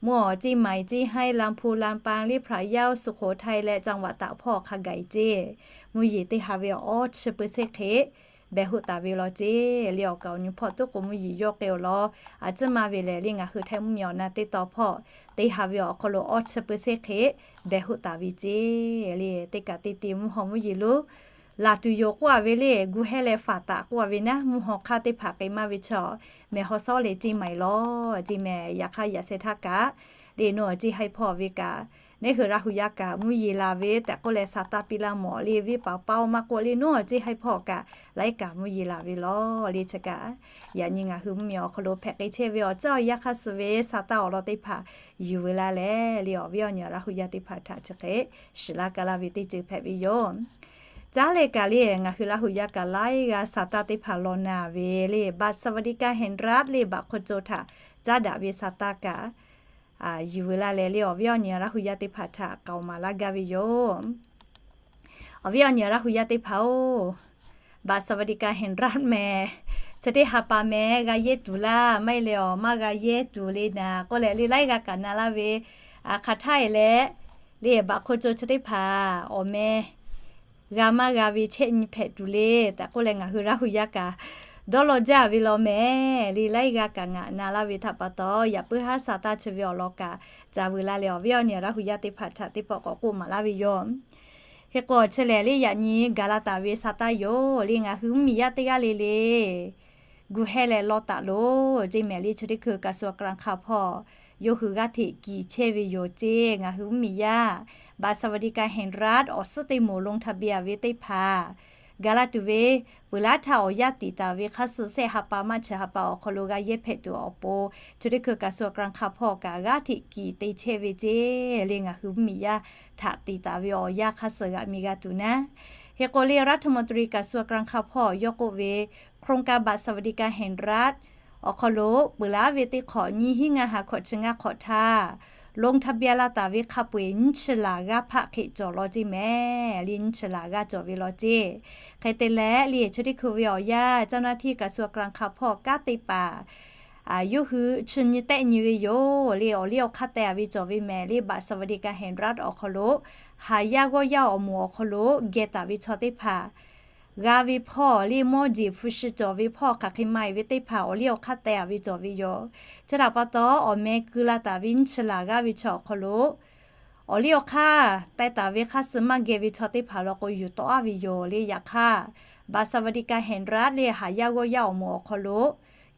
Mvuhˇ awˬ ceˇ maiˍ ceˇ haiˉ Laˇ hpu Laˇ paˇ le, Hpaˍ yaˇ Suˍ hk'oˍ htaiˇ leh Caˇ vaꞈ taˍ hpawˇ hk'a gaˬ e ceˇ. Mvuhˇ yeˬ teˇ ha ve awˬ awˇ chi pui seˇ hk'e behˬ hoˆ taˍ ve law ceˇ le. Awˬ kaˍ awˬ nyi hpawˇ tuˉ k'o mvuhˇ yeˬ yawˇ k'e awˬ lawn a ciˉ maˇ ve lehˬ le, ngaˬ hui Htaiˇ mvuhˇ miˬ awˬ na teˇ taw hpawˇ teˇ ha ve awˬ hk'aw lo awˇ chi pui seˇ hk'e behˬ hoˆ taˍ ve ceˇ le. Teˇ kaꞈ teˇ te mvuhˇ haw mvuhˇ yeˬ lonˉ laˬ tuˬ yoˬ k'oˆ a ve le. Gu heh leh faˍ taˍ k'oˆ a ve naˉ, mvuhˇ haw hk'aˇ teˇ hpaˍ k'e maˇ ve chaw mehˬ haw sawˉ leh ceˇ maiˍ law ceˇ mehˍ. Yaꞈ hk'aˇ yaꞈ sheh htaˇ kaꞈ le, nawˉ awˬ ceˇ haiˉ hpawˇ ve kaꞈ, neˉ hui Laˇ hu yaˇ kaꞈ mvuhˇ yeˬ laˬ ve tehꞈ k'oˆ leh, shaˍ taˇ piˇ laˇ mawˬ le, venˇ paˍ paˇ oˇ maˇ k'oˆ le, nawˉ awˬ ceˇ haiˉ hpawˇ kaꞈ laiˉ kaꞈ mvuhˇ yeˬ laˬ ve law le. Chi kaꞈ yaꞈ nyi ngaˬ hui mvuhˇ miˬ awˬ hk'aw lo hpehꞈ k'ai chehˇ ve awˬ caˇ awˬ yanˇ hk'aˇ suh ve shaˍ taˇ awˬ lawn teˇ hpaˍ yuˬ ve laˇ leh le, awˬ viˉ awˬ nyi Laˇ hu yaˇ teˇ hpaˍ htaꞈ chi hk'e shiˍ laˇ ka laˇ ve teˇ ceuˬ hpehꞈ ve yoˬ. Caˉ leh kaꞈ le, ngaˬ hui Laˇ hu yaˇ kaꞈ laiˉ g'aˇ shaˍ taˇ teˇ hpaˍ law na ve le, บัตรสวัสดิการแห่งรัฐ le, baꞈ hk'aw co htaꞈ caˉ daꞈ ve shaˍ taˇ kaꞈ yuˬ ve laˇ leh le, awˬ viˉ awˬ nyi Laˇ hu yaˇ teˇ hpaˍ htaꞈ k'aoˍ maˍ laˇ gaˇ ve yoˬ. Awˬ viˉ awˬ nyi Laˇ hu yaˇ teˇ hpaˍ oˬ, บัตรสวัสดิการแห่งรัฐ mehˍ, chi teˇ ha pa mehˍ g'a yehˇ tuˬ laˇ, maˇ heˆ leh awˬ maˇ g'a yehˇ tuˬ le naˍ k'oˆ leh le, laiˉ g'aˇ kaꞈ na laˇ ve, hk'aˬ htaˇ e leh le, baꞈ hk'aw co chi teˇ hpaˍ awˬ meh g'a maˇ g'a ve chehˇ nyi hpehꞈ tuˬ le tehꞈ k'oˆ leh, ngaˬ hui Laˇ hu yaˇ kaꞈ dawˇ law jaˇ ve law mehˍ le, laiˉ g'aˇ kaꞈ ngaˬ na laˇ ve htaꞈ pa taw, yaꞈ puiˉ haˉ shaˍ taˇ chi ve awˬ lawn kaꞈ ca veu laˇ leh, awˬ viˉ awˬ nyi Laˇ hu yaˇ teˇ hpaˍ htaꞈ teˇ pawˆ k'awꞈ k'oˆ maˍ laˇ ve yoˬ. Hk'e k'o, chi lehˬ le, yaꞈ nyi gaˬ la taˍ ve shaˍ taˇ yoˬ le. Ngaˬ hui mvuhˇ miˬ yaˇ teˇ g'aˇ le le gu heh leh law taˍ loˬ ceˇ mehˍ le. Chi teˇ hkui กระทรวงการคลัง hpawˇ yawˇ hui g'aˇ hteꞈ kiˬ chehˇ ve yoˬ ceˇ. Ngaˬ hui mvuhˇ miˬ yaˇ บัตรสวัสดิการแห่งรัฐ awˬ suhˉ teˇ moˍ lonˉ ทะเบียน ve teˇ hpaˍ gaˬ la tuˬ ve peuˬ laˇ htaˇ awˬ yanˇ tiˍ taˍ ve hk'aˇ suh shehˆ ha pa maˇ chi ha pa awˬ hk'aw lo g'a yehˇ hpehꞈ tuˬ awˬ pon, chi teˇ hkui กระทรวงการคลัง hpawˇ kaꞈ g'aˇ hteꞈ kiˬ te chehˇ ve ceˇ le. Ngaˬ hui mvuhˇ miˬ yaˇ htaꞈ tiˍ taˍ ve awˬ yanˇ hk'aˇ suh g'aꞈ mi g'a tuˬ naˉ, Hk'e k'o le รัฐมนตรีกระทรวงการคลัง hpawˇ yawˇ k'oˆ ve โครงการบัตรสวัสดิการแห่งรัฐ awˬ hk'aw lo peuˬ laˉ ve teˇ hk'awꞈ nyiˇ hinˉ ngaˇ ha hkawꞈ chi ngaˇ hk'awꞈ htaˇ ลงทะเบียน la taˍ ve hk'a peu-eˬ nyiˇ chi laˬ g'aˇ hpaˆ hk'e cawˬ law ceˇ mehˍ. Le nyiˇ chi laˬ g'aˇ cawˬ ve law ceˇ. Hk'e te leh le chi teˇ hkui ve awˬ yanˇ เจ้าหน้าที่กระทรวงการคลัง hpawˇ kanˉ te paˍ yawˇ hui chi nyi tehˆ nyi ve yoˬ. Le awˬ liˇ awˬ hk'aˇ teh-a ve cawˬ ve mehˍ. Le บัตรสวัสดิการแห่งรัฐ awˬ hk'aw lo haˍ yaˇ g'awˇ yaˇ awˬ moˍ awˬ hk'aw lo geh taˍ ve chaw teˇ hpaˍ g'a ve hpawˇ le mawˇ jeˬ hpu shi cawˬ ve hpawˇ hk'aˬ hk'e ma-e ve teˇ hpaˍ awˬ liˇ awˬ hk'aˇ teh-a ve cawˬ ve yoˬ. Chi htaꞈ pa taw awˬ meh keu la taˍ ve nyiˇ chi laˬ g'aˇ ve chaw awˬ hk'aw lo awˬ liˇ awˬ hk'aˇ teh taˍ ve hk'aˇ suh maˇ geh ve chaw teˇ hpaˍ law k'o yuˬ tawˆ-a ve yoˬ. Le yaꞈ hk'aˇ บัตรสวัสดิการแห่งรัฐ le haˍ yaˇ g'awˇ yaˇ awˬ moˍ awˬ hk'aw lo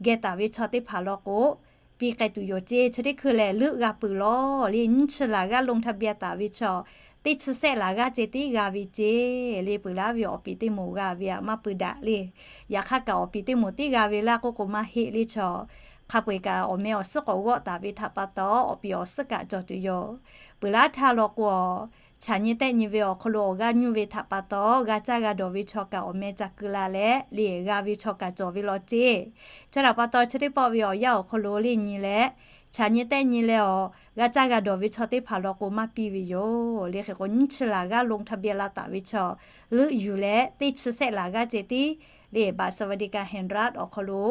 geh taˍ ve chaw teˇ hpaˍ law k'o piˇ k'ai tuˬ yoˬ ceˇ. Chi teˇ hkui lehˬ leuˆ g'a peuˬ law. Le nyiˇ chi laˬ g'aˇ ลงทะเบียน taˍ ve chaw teˇ chi sehˆ laˬ g'aˇ ceh tiˉ g'a ve ceˇ. Le peuˬ laˉ ve awˬ piˍ teˇ moˍ g'a ve aꞈ maˇ pui daꞈ le. Yaꞈ hk'aˇ kaꞈ awˬ piˍ teˇ moˍ tiˉ g'a ve laˇ k'oˆ k'o maˇ heˆ le chaw. Hk'a peu-eˬ kaꞈ awˬ meh awˬ suhˉ k'awꞈ g'awˆ taˍ ve htaꞈ pa taw awˬ piˍ awˬ suhˉ kaꞈ cawˬ tuˬ yoˬ. Peuˬ laˉ htaˇ law k'o, chaꞈ nyi tehˆ nyi ve awˬ hk'aw lo awˬ g'aˇ nyuˇ ve htaꞈ pa taw g'a caˇ g'a dawˬ ve chaw kaꞈ awˬ meh ca keu la leh le g'a ve chaw kaꞈ cawˬ ve law ceˇ. Chi htaꞈ pa taw chi teˇ pawˆ ve awˬ yanˇ awˬ hk'aw lo le nyi leh chaꞈ nyi tehˆ nyi leh awˬ g'a caˇ g'a dawˬ ve chaw teˇ hpaˍ law k'o maˇ piˇ ve yoˬ. Le hk'e k'o nyiˇ chi laˬ g'aˇ ลงทะเบียน la taˍ ve chaw leuˆ yuˬ leh teˇ chi sehˆ laˬ g'aˇ ceh tiˉ le บัตรสวัสดิการแห่งรัฐ awˬ hk'aw lo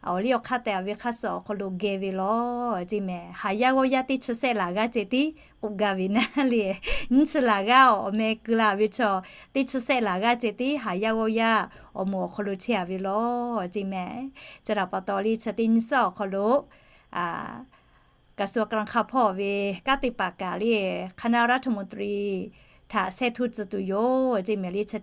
awˬ liˇ awˬ hk'aˇ teh-a ve hk'aˇ suh awˬ hk'aw lo geh ve law ceˇ mehˍ. Haˍ yaˇ g'awˇ yaˇ teˇ chi sehˆ laˬ g'aˇ ceh tiˉ k'oˆ gaˇ ve naˉ le. Nyiˇ chi laˬ g'aˇ awˬ meh keu la ve chaw teˇ chi sehˆ laˬ g'aˇ ceh tiˉ haˍ yaˇ g'awˇ yaˇ awˬ moˍ awˬ hk'aw lo chehˇ-a ve law ceˇ mehˍ. Chi htaꞈ pa taw le chi teˇ nyiˇ suhˉ awˬ hk'aw lo กระทรวงการคลัง hpawˇ ve kanˉ te paˍ kaꞈ le คณะรัฐมนตรี htaꞈ shehˇ htoˇ tcuh tuˬ yoˬ ceˇ mehˍ. Le chi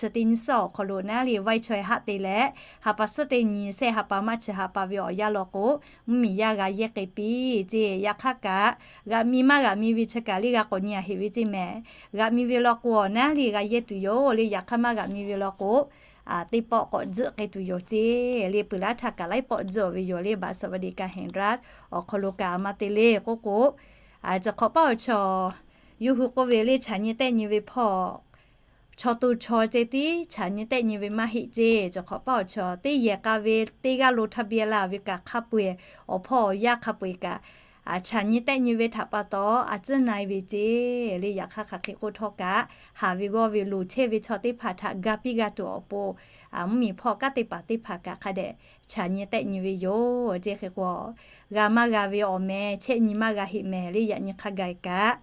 teˇ nyiˇ suhˉ awˬ hk'aw lo naˉ le วันชอย haˆ te leh ha pa suhˉ teˇ nyi shehˆ ha pa maˇ chi ha pa ve awˬ yanˇ law k'o mvuhˇmiˬ yaˇ g'a yehˇ k'ai piˇ ceˇ. Yaꞈ hk'aˇ kaꞈ g'aꞈ mi maˇ g'aꞈ mi ve chi kaꞈ le g'a k'awꞈ nyi-a heꞈ ve ceˇ mehˍ. G'aꞈ mi ve law k'o awˬ naˉ le g'a yehˇ tuˬ yoˬ. Le yaꞈ hk'aˇ maˇ g'aꞈ mi ve law k'o teˇ pawˆ k'awꞈ tzuhˆ k'ai tuˬ yoˬ ceˇ. Le peuˬ laˉ htaˇ kaꞈ laiˉ pawˆ tzuhˆ-a ve yoˬ. Le บัตรสวัสดิการแห่งรัฐ awˬ hk'aw lo kaꞈ maˇ te le k'oˆ k'o, cawˬ hk'awꞈ paˉ awˬ chaw yawˇ hui k'oˆ ve le chaꞈ nyi tehˆ nyi ve hpawˇ chaw to chaw ceh tiˉ chaꞈ nyi tehˆ nyi ve maˇ heˆ ceˇ. Cawˬ hk'awꞈ paˉ awˬ chaw teˇ yehˬ k'a ve teˇ g'aˇ ลงทะเบียน la ve kaꞈ hk'a peu-eˬ awˬ hpawˇ awˬ yaˇ hk'a peu-eˬ kaꞈ chaꞈ nyi tehˆ nyi ve htaꞈ pa taw a ciˉ na-e ve ceˇ. Le yaꞈ hk'aˇ hk'aˬ hk'e k'oˆ htawˇ kaꞈ haˍ ve g'awˇ ve loˍ chehˇ ve chaw teˇ hpaˍ htaꞈ ga piˇ g'a tuˬ awˬ pon mvuhˇmiˬ hpawˇ kanˉ te paˍ teˇ hpaˍ kaꞈ hk'a dehꞈ chaꞈ nyi tehˆ nyi ve yoˬ ceˇ. Hk'e k'o g'a maˇ g'a ve awˬ meh chehˆ nyi maˇ g'a heˆ mehˍ. Le yaꞈ nyi hk'a gaˬ kaꞈ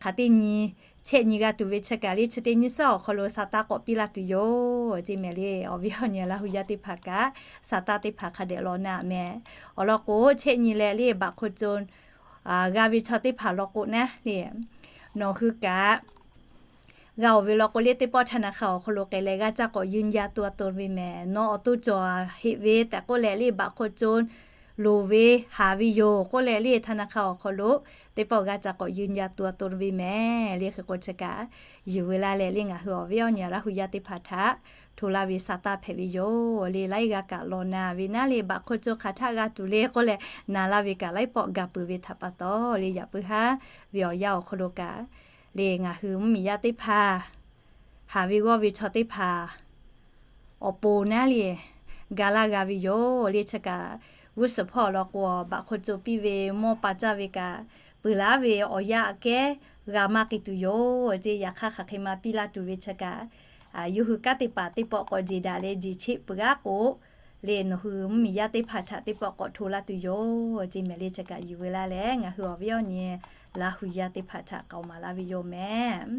hk'aˬ teˇ nyi chehˆ nyi g'a tuˬ ve chi kaꞈ le chi teˇ nyiˇ suhˉ awˬ hk'aw lo sa taˇ k'awꞈ piˇ laˇ tuˬ yoˬ ceˇ mehˍ. Le awˬ viˉ awˬ nyi Laˇ hu yaˇ teˇ hpaˍ kaꞈ sa taˇ teˇ hpaˍ hk'a dehꞈ law na mehˍ. Awˬ lawn k'o chehˆ nyi leh le บัตรคนจน g'a ve chaw teˇ hpaˍ law k'o naˉ le nawˬ hui kaꞈ g'a-oˬ ve law k'o le teˇ pawˆ ธนาคาร awˬ hk'aw lo k'ai leh g'a caˇ k'awꞈ ยืนยันตัวตน ve mehˍ. Nawˬ awˬ to cawˬ heꞈ ve tehꞈ k'oˆ leh le บัตรคนจน loˍ ve haˍ ve yoˬ k'oˆ leh le ธนาคาร awˬ hk'aw lo teˇ pawˆ g'a caˇ k'awꞈ ยืนยันตัวตน ve mehˍ. Le hk'e k'o chi kaꞈ yuˬ ve laˇ leh le ngaˬ hui awˬ viˉ awˬ nyi Laˇ hu yaˇ teˇ hpaˍ htaꞈ hto laˇ ve sa taˇ hpehꞈ ve yoˬ. Le laiˉ g'aˇ kaꞈ law na ve naˉ le บัตรคนจน hk'aˬ htaˆ g'a tuˬ le k'oˆ leh na laˇ ve kaꞈ laiˉ pawˆ ga peuˬ ve htaꞈ pa taw le yaꞈ puiˉ haˉ ve awˬ yanˇ awˬ hk'aw lo kaꞈ le ngaˬ hui mvuhˇmiˬ yaˇ teˇ hpaˍ haˍ ve g'awˇ ve chaw teˇ hpaˍ awˬ pon naˉ le ga laˇ g'a ve yoˬ. Le chi kaꞈ g'uˇ suhˍ hpawˇ law k'o บัตรคนจน piˇ ve mawˇ pa caˇ ve kaꞈ peuˬ laˉ ve awˬ yanˇ aꞈ kehˉ g'a maˇ k'ai tuˬ yoˬ ceˇ. Yaꞈ hk'aˇ hk'aˬ hk'e ma piˇ laˇ tuˬ ve chi kaꞈ yawˇ hui kanˉ te paˍ teˇ pawˆ k'awꞈ jeˬ daꞈ leh jeˬ cheˆ peuˬ g'aˇ k'o le nawˬ hui mvuhˇmiˬ yaˇ teˇ hpaˍ htaꞈ teˇ pawˆ k'awꞈ hto laˇ tuˬ yoˬ ceˇ mehˍ. Le chi kaꞈ yuˬ ve laˇ leh ngaˬ hui awˬ viˉ awˬ nyi Laˇ hu yaˇ teˇ hpaˍ htaꞈ k'aoˍ maˍ laˇ ve yoˬ mehˍ.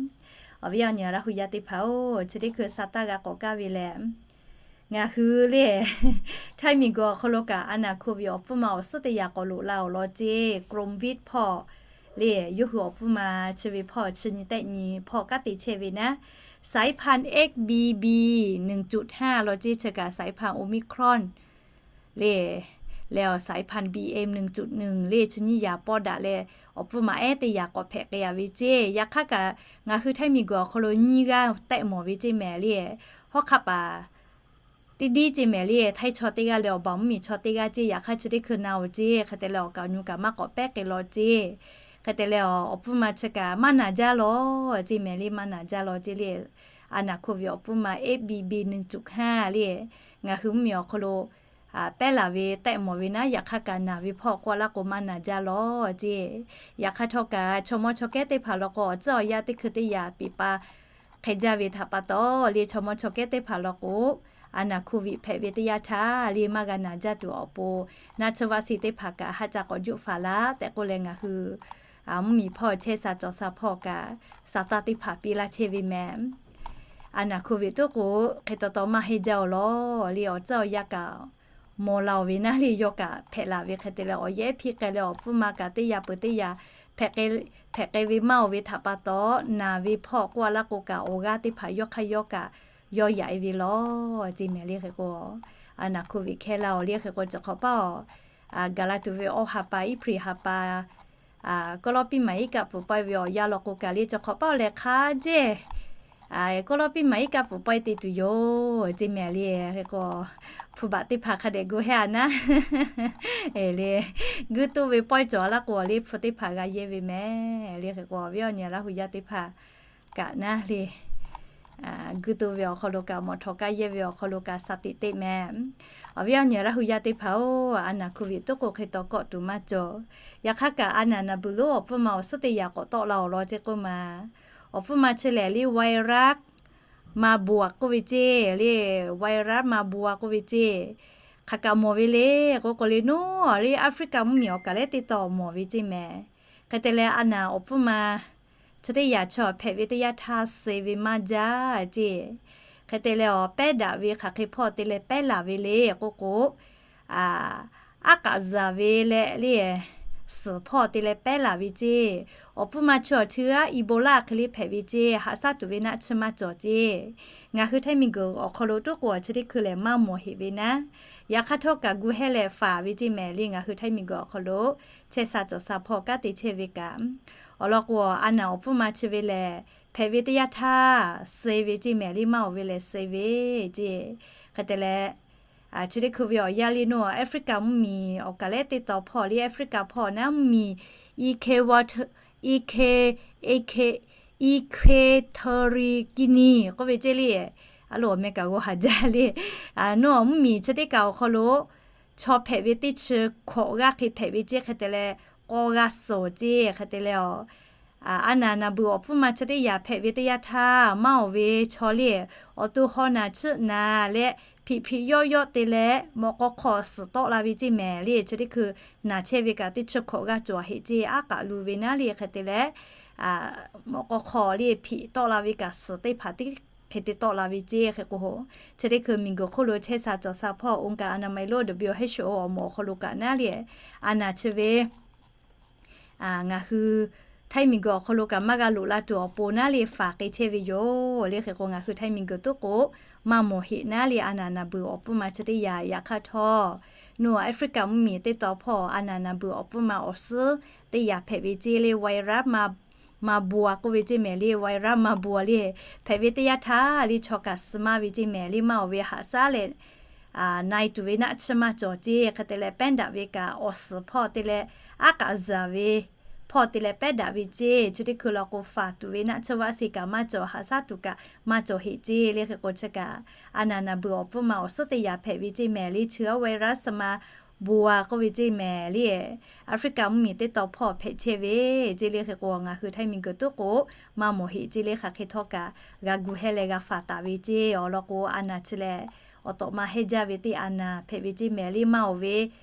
Awˬ viˉ awˬ nyi Laˇ hu yaˇ teˇ hpaˍ-oˬ, chi teˇ hkui sa taˇ g'a k'awꞈ kaˇ ve lehˬ ngaˬ hui le Htaiˇ miˬguiˬ awˬ hk'aw lo kaꞈ a naˍ hko ve awˬ pfuhˇ ma awˬ suhˉ teˇ yaꞈ k'awꞈ loꞈ la-oˬ law ceˇ. กรมวิทย์ hpawˇ le yawˇ hui awˬ pfuhˇ ma chi ve hpawˇ chi nyi tehˆ nyi hpawˇ kanˉ te chehˇ ve naˉ, สายพันธุ์ เอ็กซ์ บี บี หนึ่งจุดห้า law ceˇ. Chi kaꞈ สายพันธุ์ โอมิครอน le leh awˬ สายพันธุ์ บี เอ็ม หนึ่งจุดหนึ่ง le chi nyiˇ yaꞈ pawˆ daꞈ leh awˬ pfuhˇ ma ehˉ teˇ yaꞈ k'awꞈ hpehꞈ k'ai-a ve ceˇ. Yaꞈ hk'aˇ kaꞈ ngaˬ hui Htaiˇ miˬguiˬ awˬ hk'aw lo nyiˇ g'aˇ tehˆ mawˬ ve ceˇ mehˍ le. Hawˉ hk'aˆ paˍ teˇ diˉ ceˇ mehˍ le, Htaiˇ chaw teˇ g'aˇ leh awˬ baˬ mvuhˇmiˬ chaw teˇ g'aˇ ceˇ. Yaꞈ hk'aˇ chi teˇ hkui na-oˬ ceˇ. Hk'e te leh awˬ kaˍ awˬ nyu kaꞈ maˇ k'awꞈ pehˉ k'ai law ceˇ. Hk'e te leh awˬ pfuhˇ ma chi kaꞈ maˇ naˍ jaˇ law ceˇ mehˍ le, maˇ naˍ jaˇ law ceˇ le. A naˍ hko viꞈ awˬ pfuhˇ ma A B B หนึ่งจุดห้า le, ngaˬ hui mvuhˇmiˬ awˬ hk'aw lo pehˉ laˬ ve tehˆ mawˬ ve naˉ, yaꞈ hk'aˇ kaꞈ naˬ ve hpawˇ k'oˆ a laˇ k'o maˇ naˬ jaˇ lawˬ ceˇ. Yaꞈ hk'aˇ htawˇ kaꞈ chaw mawˇ chaw kehˉ teˇ hpaˍ law k'o awˬ tcuhˉ awˬ yanˇ teˇ hkui teˇ yaꞈ piˍ pa hk'e jaˇ ve htaꞈ pa taw le, chaw mawˇ chaw kehˉ teˇ hpaˍ law k'o a naˍ hko viꞈ hpehꞈ ve teˇ yanˇ htaˇ le maˇ g'a naˬ jaˇ tuˬ awˬ pon, naˆ tsuhˇ vaˆ si teˇ hpaˍ kaꞈ haˆ ca k'awꞈ juˆ faˍ laˇ tehꞈ k'oˆ leh ngaˬ hui mvuhˇmiˬ hpawˇ chehˇ sha cawˬ sha hpawˇ kaꞈ sa taˇ teˇ hpaˍ piˇ laˇ chehˇ ve mehˍ. A naˍ hko viꞈ tuˉ k'o hk'e taw taw maˇ heˆ jaˇ-oˬ lawˬ le, awˬ tcuhˉ awˬ yanˇ kaꞈ mawˬ la-oˬ ve naˉ le, yawˇ kaꞈ hpehꞈ laˬ ve hk'e te leh awˬ yehˉ hpiˇ k'ai leh awˬ pfuhˇ ma kaꞈ teˇ yaꞈ peuˬ teˇ yaꞈ hpehꞈ k'ai ve maˇ oˬ ve htaꞈ pa taw, naˬ ve hpawˇ k'oˆ a laˇ k'o kaꞈ awˬ g'aˇ teˇ hpaˍ yawˇ hk'aˇ yawˇ kaꞈ yawˇ yaꞈ e ve lawˬ ceˇ mehˍ le. Hk'e k'o a naˍ hko viꞈ hkehˇ laˇ-oˬ le. Hk'e k'o chi hk'awꞈ paˇ-oˬ, gaˬ la tuˬ ve awˬ ha pa, April ha pa, kawˆ lawˇ piˇ maˍ iˉ kaˆ pfuhˍ pawehˇ ve awˬ yanˇ law k'o kaꞈ le chi hk'awꞈ paˇ-oˬ leh hk'a jehˇ kawˆ lawˇ piˇ maˍ iˉ kaˆ pfuhˍ pawehˇ te tuˬ yoˬ ceˇ mehˍ le. Hk'e k'o hpu baꞈ teˇ hpaˍ hk'a dehꞈ gu hehˇ a naˉ le, guiˇ toˆ ve pawehˇ cawˬ a laˇ k'o le hpu teˇ hpaˍ g'a yehˇ ve mehˍ le. Hk'e k'o awˬ viˉ awˬ nyi Laˇ hu yaˇ teˇ hpaˍ kaꞈ naˉ le, guiˇ toˆ ve awˬ hk'aw lo kaꞈ mawˬ htawˍ kaˇ yehˇ ve awˬ hk'aw lo kaꞈ sa tiꞈ teˇ mehˍ. Awˬ viˉ awˬ nyi Laˇ hu yaˇ teˇ hpaˍ-oˬ, a naˍ hko viꞈ tuˉ k'o hk'e taw kawˆ tuˬ maˇ cawˬ. Yaꞈ hk'aˇ kaꞈ a naˍ naˍ beuꞈ lonˉ awˬ pfuhˇ ma awˬ suhˉ teˇ yaꞈ k'awꞈ tawˆ la-oˬ lawˬ ceˇ k'oˆ ma. Awˬ pfuhˇ ma chi lehˬ le virus Marburg k'oˆ ve ceˇ le, virus Marburg k'oˆ ve ceˇ. Hk'aˬ kaꞈ mawˬ ve le k'o k'o le, naˉ le Africa mvuhˇmiˬ awˬ kaˍ lehˉ teˇ taw mawˬ ve ceˇ mehˍ. Hk'e te leh a naˍ awˬ pfuhˇ ma chi teˇ yaꞈ chaw hpehꞈ ve teˇ yanˇ htaˇ suh ve maˇ jaˇ ceˇ. Hk'e te leh awˬ pehˉ daꞈ ve hk'aˬ hk'e hpawˇ te leh pehˉ laˬ ve le k'o k'o, aˉ k'aꞈ zuhˬ ve leh le, suhˍ hpawˇ te leh pehˉ laˬ ve ceˇ. Awˬ pfuhˇ ma chi awˬ chi aˉ Ebola hk'e le hpehꞈ ve ceˇ, haꞈ shaˉ tuˬ ve naˆ tsuhˇ maˇ cawˬ ceˇ. Ngaˬ hui htaiˇ miˬ guiˬ awˬ hk'aw lo tuˉ k'o awˬ chi teˇ hkui lehˬ maˇ mawˬ heˆ ve naˉ, yaꞈ hk'aˇ htawˇ kaꞈ gu hehˇ leh faˍ ve ceˇ mehˍ le. Ngaˬ hui htaiˇ miˬ guiˬ awˬ hk'aw lo chehˇ sha cawˬ sha hpawˇ kanˉ te chehˇ ve kaꞈ, awˬ lawn k'o a naˍ awˬ pfuhˇ ma chi ve lehˬ hpehꞈ ve teˇ yanˇ htaˇ suh ve ceˇ mehˍ le, maˇ oˬ ve lehˬ suh ve ceˇ. Hk'e te leh chi teˇ hkui ve awˬ yanˇ le naˉ Africa mvuhˇmiˬ awˬ kaˍ lehˉ teˇ taw hpawˇ le, Africa hpawˇ naˉ mvuhˇmiˬ Equa, Equa, Equa, Equatorial Guinea k'oˆ ve ceˇ le. A lo awˬ meh kaꞈ g'aw haˍ jaˇ le. Naˉ mvuhˇmiˬ chi teˇ kaꞈ awˬ hk'aw lo chaw hpehꞈ ve teˇ chi hkawꞈ g'aˇ hk'e hpehꞈ ve ceˇ. Hk'e te leh k'aw g'a suhˍ ceˇ. Hk'e te leh a naˍ naˍ beuꞈ awˬ pfuhˇ ma chi teˇ yaꞈ hpehꞈ ve teˇ yanˇ htaˇ maˇ oˬ ve chaw le, awˬ to haw naˬ chiˆ naˬ leh hpiꞈ hpiꞈ yawˆ yawˆ te leh mawꞈ k'aw hk'aw suhˍ tawˆ la ve ceˇ mehˍ le. Chi teˇ hkui naˬ chehˇ ve kaꞈ teˇ chi hkawꞈ g'aˇ cawˬ heˆ ceˇ, aˉ k'aꞈ lu ve naˉ le. Hk'e te leh mawꞈ k'aw hk'aw le hpiꞈ tawˆ la ve kaꞈ suhˍ teˇ hpaˍ teˇ hk'e te tawˆ la ve ceˇ. Hk'e k'o chi teˇ hkui miˬ guiˬ hk'oˆ lo chehˇ sha cawˬ sha hpawˇ oˇ kaꞈ a naˍ maˍ lo W H O awˬ moˍ awˬ hk'aw lo kaꞈ naˉ le, a naˍ chi ve ngaˬ hui htaiˇ miˬ guiˬ awˬ hk'aw lo kaꞈ maˇ g'a loꞈ la tuˬ awˬ pon naˉ le faˍ k'e chehˇ ve yoˬ le. Hk'e k'o ngaˬ hui htaiˇ miˬ guiˬ tuˉ k'o maˇ mawˬ heˆ naˉ le, a naˍ naˍ beuꞈ awˬ pfuhˇ ma chi teˇ yaꞈ. Yaꞈ hk'aˇ htawˇ naˉ Africa mvuhˇmiˬ teˇ taw hpawˇ a naˍ naˍ beuꞈ awˬ pfuhˇ ma awˬ suhˉ teˇ yaꞈ hpehꞈ ve ceˇ le, virus Marburg k'oˆ ve ceˇ mehˍ le, virus Marburg le. Hpehꞈ ve teˇ yanˇ htaˇ le chaw kaꞈ suh maˇ ve ceˇ mehˍ le, maˇ oˬ ve haꞈ shaˉ leh na e tuˬ ve naˆ tsuhˇ maˇ cawˬ ceˇ. Hk'e te leh pehˉ daꞈ ve kaꞈ awˬ suhˍ hpawˇ te leh aˉ k'aꞈ zuhˬ ve hpawˇ te leh pehˉ daꞈ ve ceˇ. Chi teˇ hkui law k'o faˍ tuˬ ve naˆ tsuhˇ vaˆ se kaꞈ maˇ cawˬ, haꞈ shaˉ tuˬ kaꞈ maˇ cawˬ heˆ ceˇ le. Hk'e k'o chi kaꞈ a naˍ naˍ beuꞈ awˬ pfuhˇ ma awˬ suhˉ teˇ yaꞈ hpehꞈ ve ceˇ mehˍ le, chi virus Marburg k'oˆ ve ceˇ mehˍ le, Africa mvuhˇmiˬ teˇ taw hpawˇ hpehꞈ chehˇ ve ceˇ le. Hk'e k'o ngaˬ hui htaiˇ miˬ guiˬ tuˉ k'o maˇ mawˬ heˆ ceˇ le. Hk'aˬ hk'e htawˇ kaꞈ g'a gu hehˇ leh g'a faˍ taˍ ve ceˇ. Awˬ lawn k'o a naˍ chi lehˬ awˬ tawꞈ ma hehnˇ jaˇ ve teˇ a naˍ hpehꞈ ve ceˇ mehˍ le, maˇ oˬ ve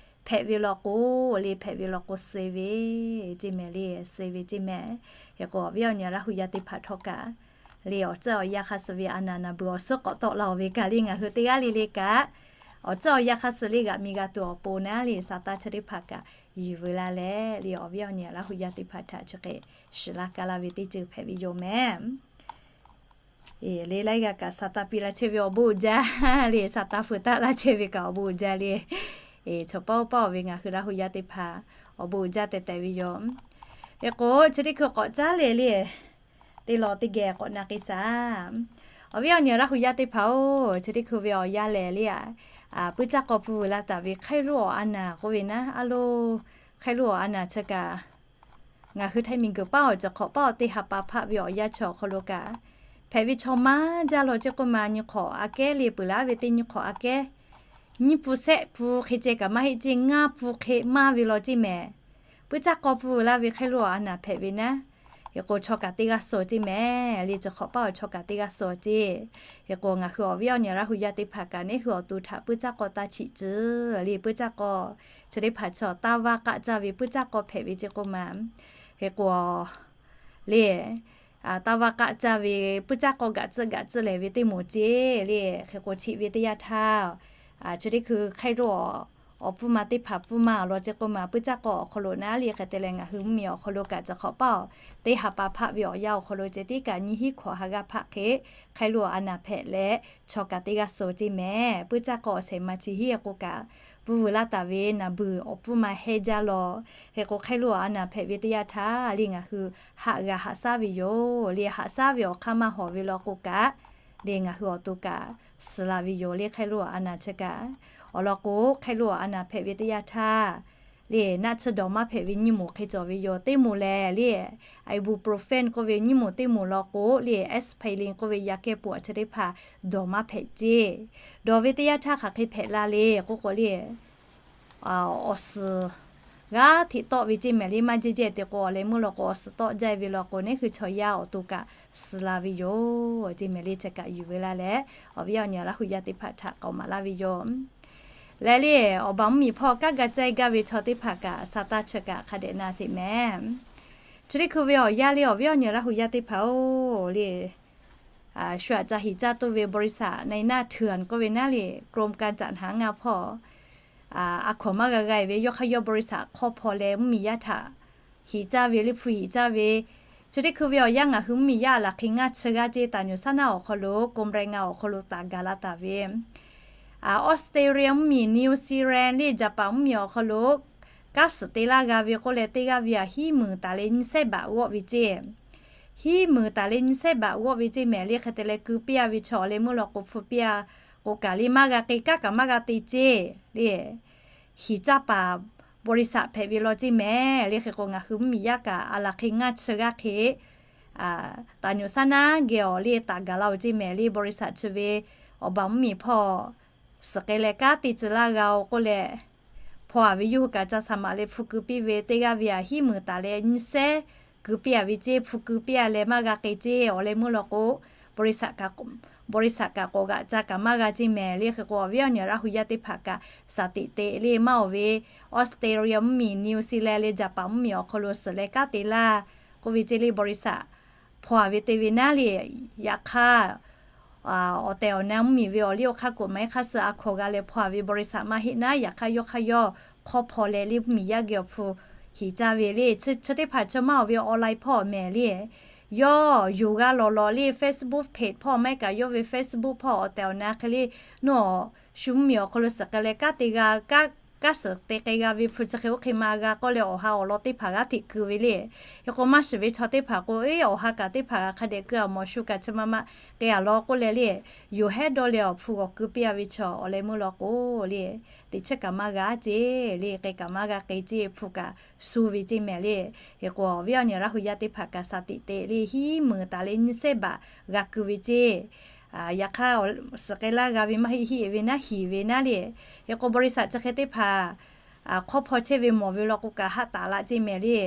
hpehꞈ ve law k'o le, hpehꞈ ve law k'o suh ve ceˇ mehˍ le, suh ve ceˇ mehˍ. Hk'e k'o awˬ viˉ awˬ nyi Laˇ hu yaˇ teˇ hpaˍ htawˇ kaꞈ le awˬ tcuhˉ awˬ yanˇ hk'a suh ve a naˍ naˍ beuꞈ awˬ suhˉ k'awꞈ tawˆ la-oˬ ve kaꞈ le ngaˬ hui teˇ g'aˇ le le kaꞈ awˬ tcuhˉ awˬ yanˇ hk'a suh le g'aꞈ mi g'a tuˬ awˬ pon naˉ le sa taˇ chi teˇ hpaˍ kaꞈ yuˬ veu la leh le awˬ viˉ awˬ nyi Laˇ hu yaˇ teˇ hpaˍ htaꞈ chi hk'e shiˍ laˇ ka laˇ ve teˇ ceuˬ hpehꞈ ve yoˬ mehˍ. Le laiˉ g'aˇ kaꞈ sa taˇ piˇ laˇ chehˇ ve awˬ bon uiˍ jaˇ le, sa taˇ feu taˆ laˇ chehˇ ve kaꞈ awˬ bon uiˍ jaˇ le. Chaw pawˆ pawˆ ve ngaˬ hui Laˇ hu yaˇ teˇ hpaˍ awˬ bon uiˍ jaˇ tehꞈ tehꞈ ve yoˬ. Hk'e k'o chi teˇ hkui k'awꞈ caˉ leh le teˇ law teˇ geh k'awꞈ na k'ai shaˍ. Awˬ viˉ awˬ nyi Laˇ hu yaˇ teˇ hpaˍ-oˬ, chi teˇ hkui ve awˬ yanˇ lehˬ le, puiˉ caˇ k'aw pui vuiˬ la taˍ ve hk'aˇ luˇ awˬ a naˍ k'oˆ ve naˉ, a lo hk'aˇ luˇ awˬ a naˍ chi kaꞈ ngaˬ hui htaiˇ miˬ guiˬ paˉ awˬ cawˬ hk'awꞈ paˉ awˬ teˇ ha pa hpaˆ ve awˬ yanˇ chi awˬ hk'aw lo kaꞈ hpehꞈ ve chaw maˇ jaˇ law ceˇ k'oˆ ma, nyi hk'awꞈ aꞈ kehˉ le peuˬ laˇ ve teˇ nyi hk'awꞈ aꞈ kehˉ, nyiˇ pun shehˆ pun hk'e ceh kaꞈ maˇ heˆ ceˇ, ngaˇ pun hk'e maˇ ve law ceˇ mehˍ. Puiˉ caˇ k'aw pun laˇ ve hk'e lo a naˍ hpehꞈ ve naˉ, hk'e k'o chaw kaꞈ teˇ g'aˇ suh ceˇ mehˍ le, chi hk'awꞈ paˇ awˬ chaw kaꞈ teˇ g'aˇ suh ceˇ. Hk'e k'o ngaˬ hui awˬ viˉ awˬ nyi Laˇ hu yaˇ teˇ hpaˍ kaꞈ neˉ hui awˬ to htaꞈ puiˉ caˇ k'aw taˇ chiꞈ tcuh le, puiˉ caˇ k'aw chi teˇ hpaˍ chaw taˇ vaˇ k'aˆ caˇ ve puiˉ caˇ k'aw hpehꞈ ve ceˇ k'oˆ ma. Hk'e k'o le, taˇ vaˇ k'aˆ caˇ ve puiˉ caˇ k'aw gaꞈ tcuhˆ gaꞈ tcuhˆ lehˬ ve teˇ moˍ ceˇ le. Hk'e k'o chiꞈ ve teˇ yanˇ htaˇ, chi teˇ hkui hk'e lo awˬ pfuhˇ ma teˇ hpaˍ pfuhˇ ma awˬ lawn ceˇ k'oˆ ma, puiˉ caˇ k'aw awˬ hk'aw lo naˉ le hk'e te leh ngaˬ hui mvuhˇmiˬ awˬ hk'aw lo kaꞈ chi hk'awꞈ paˇ teˇ ha pa hpaˆ ve awˬ yanˇ awˬ hk'aw lo ceh tiˉ kaꞈ nyiˇ hinˉ hk'awꞈ ha g'aˇ hpaˆ hk'e hk'e lo a naˍ hpehꞈ leh, chaw kaꞈ teˇ g'aˇ suh ceˇ mehˍ. Puiˉ caˇ k'aw awˬ shehˍ ma chi hiˉ k'o kaꞈ, pun vuiˬ laˇ taˍ ve naˍ beuˬ awˬ pfuhˇ ma hehnˇ jaˇ law. Hk'e k'o hk'e lo a naˍ hpehꞈ ve teˇ yanˇ htaˇ le ngaˬ hui haꞈ g'a haꞈ shaˉ ve yoˬ le. Haꞈ shaˉ ve awˬ hk'aˇ maˇ hawˍ ve law k'o kaꞈ, le ngaˬ hui awˬ to kaꞈ suhˍ la ve yoˬ le. Hk'e lo a naˍ chi kaꞈ awˬ lawn k'o, hk'e lo a naˍ hpehꞈ ve teˇ yanˇ htaˇ le naˆ tsuhˇ dawˬ maˇ hpehꞈ ve nyiˇ moˍ hk'e cawˬ ve yoˬ. Teˇ moˍ lehˬ le ibuprofen k'oˆ ve nyiˇ moˍ teˇ moˍ law k'o le aspirin k'oˆ ve yaˇ kehˉ po chi teˇ hpaˍ dawˬ maˇ hpehꞈ ceˇ. Dawˬ ve teˇ yanˇ htaˇ hk'aˬ hk'e hpehꞈ la le k'oˆ k'o le, awˬ suhˍ g'aˇ hteꞈ tawˆ ve ceˇ mehˍ le. Maˇ jehˇ jehˇ te k'o awˬ leh meuˇ law k'o awˬ suhˍ tawˆ jaˇ ve law k'o neˉ hui chaw yaˇ awˬ to kaꞈ suhˍ la ve yoˬ ceˇ mehˍ le. Chi kaꞈ yuˬ ve la leh awˬ viˉ awˬ nyi Laˇ hu yaˇ teˇ hpaˍ htaꞈ k'awꞈ maˍ laˇ ve yoˬ. Leh le awˬ baˬ mvuhˇmiˬ hpawˇ kanˉ ga ceh gaˇ ve chaw teˇ hpaˍ kaꞈ sa taˇ chi kaꞈ hk'a dehꞈ na sheˍ mehˍ. Chi teˇ hkui ve awˬ yanˇ le awˬ viˉ awˬ nyi Laˇ hu yaˇ teˇ hpaˍ-oˬ le, shu aꞈ ca hiˍ caˇ toˇ ve บริษัท ในหน้าเถื่อน k'oˆ ve naˉ le กรมการจัดหางาน hpawˇ a hkawˍ maˇ g'a g'a ve yawˇ hk'aˇ yawˇ บริษัท hk'awˇ hpaw leh mvuhˇmiˬ yaˇ htaꞈ hiˍ caˇ ve le hpu hiˍ caˇ ve. Chi teˇ hkui ve awˬ yanˇ ngaˬ hui mvuhˇmiˬ yaˇ laˬ hk'e ngaˇ chi g'aˇ ceˇ taˍ nyuˬ shaˉ naˆ awˬ hk'aw lo กรมแรงงาน awˬ hk'aw lo taˍ gaˬ la taˍ ve Australia mvuhˇmiˬ, New Zealand le Japan mvuhˇmiˬ awˬ hk'aw lo kanˉ suhˍ te laˇ g'a ve k'oˆ leh teˇ g'aˇ ve aꞈ hiˉ meunˍ taˍ leh nyiˇ shehˉ baꞈ g'awˆ ve ceˇ. Hiˉ meunˍ taˍ leh nyiˇ shehˉ baꞈ g'awˆ ve ceˇ mehˍ le. Hk'e te leh keu piˇ a ve chaw awˬ leh meuˇ law k'o hpu piˇ a k'o kaꞈ le maˇ g'a k'e, kanˉ kaꞈ maˇ g'a te ceˇ le. Hiˍ caˇ paˍ บริษัท hpehꞈ ve law ceˇ mehˍ le. Hk'e k'o ngaˬ hui mvuhˇmiˬ yaˇ kaꞈ a laˬ hk'e ngaˇ chi g'aˇ hk'e taˍ nyuˬ shaˉ naˆ geh awˬ le taˍ gaˬ la-oˬ ceˇ mehˍ le. บริษัท chi ve awˬ baˬ mvuhˇmiˬ hpawˇ suhˍ k'ai leh kanˉ te tcuh laˇ g'a-oˬ k'oˆ leh, hpaw a ve yawˇ hui kaꞈ ca shaˍ maꞈ leh hpu keu piˇ ve teˇ g'aˇ ve aꞈ hiˉ meunˍ taˍ leh nyiˇ shehˉ keu piˇ a ve ceˇ. Hpu keu piˇ a leh maˇ g'a k'e ceˇ. Awˬ leh meuˇ law k'o บริษัท kaꞈ บริษัท kaꞈ k'awꞈ g'aꞈ ca kaꞈ maˇ g'a ceˇ mehˍ le. Hk'e k'o awˬ viˉ awˬ nyi Laˇ hu yaˇ teˇ hpaˍ kaꞈ shaˍ tiꞈ te le maˇ oˬ ve Australia mvuhˇmiˬ, New Zealand le Japan mvuhˇmiˬ awˬ hk'aw lo suhˍ leh kanˉ te laˇ k'oˆ ve ceˇ le บริษัท hpaw a ve te ve naˉ le. Yaꞈ hk'aˇ awˬ tehˬ awˬ na mvuhˇmiˬ ve awˬ liˇ awˬ hk'aˇ กฎหมาย hk'aˇ suh a hkawˍ g'a leh hpaw a ve บริษัท maˇ heˆ naˉ, yaꞈ hk'aˇ yawˇ hk'aˇ yawˇ hk'awˇ hpaw leh le mvuhˇmiˬ yaˇ geh awˬ hpu hiˍ caˇ ve le. Chi teˇ hpaˍ chi maˇ oˬ ve online hpawˇ mehˍ le. Yawˇ yonˍ g'a lawˬ lawˬ le Facebook page hpawˇ maˇ heˆ kaꞈ yawˇ ve Facebook hpawˇ awˬ tehˬ awˬ na hk'e le, nawˬ shu mvuhˇmiˬ awˬ hk'aw lo suhˍ k'ai leh kanˉ te g'a, kanˉ suhˍ te k'ai g'a ve hpu chi hk'e oˇ hk'e ma g'a k'oˆ leh awˬ ha awˬ lawn teˇ hpaˍ g'aˇ hteꞈ keu ve le. Hk'e k'o maˇ shiˍ ve chaw teˇ hpaˍ k'o, eˇ, awˬ ha kaꞈ teˇ hpaˍ g'a hk'a dehꞈ keu a mawˬ, shu kaꞈ chi ma ma k'ai a law k'oˆ leh le, yonˍ hehˉ dawˇ leh awˬ hpu g'awˬ keu piˇ a ve chaw awˬ leh meuˇ law k'o le, teꞈ chiˉ kaꞈ maˇ g'a ceˇ le, k'ai kaꞈ maˇ g'a k'e ceˇ, hpu kaꞈ shu ve ceˇ mehˍ le. Hk'e k'o awˬ viˉ awˬ nyi Laˇ hu yaˇ teˇ hpaˍ kaꞈ shaˍ tiꞈ te le hiˉ meunˍ taˍ leh nyiˇ shehˉ baꞈ g'a keu ve ceˇ. Yaꞈ hk'aˇ suhˍ k'ai laˇ g'a ve maˇ heˆ, hiˆ ve naˉ hiˍ ve naˉ le. Hk'e k'o บริษัท chi hk'e teˇ hpaˍ hk'awˇ hpaw chehˇ ve mawˬ ve law k'o kaꞈ haˆ taˍ laˇ ceˇ mehˍ le.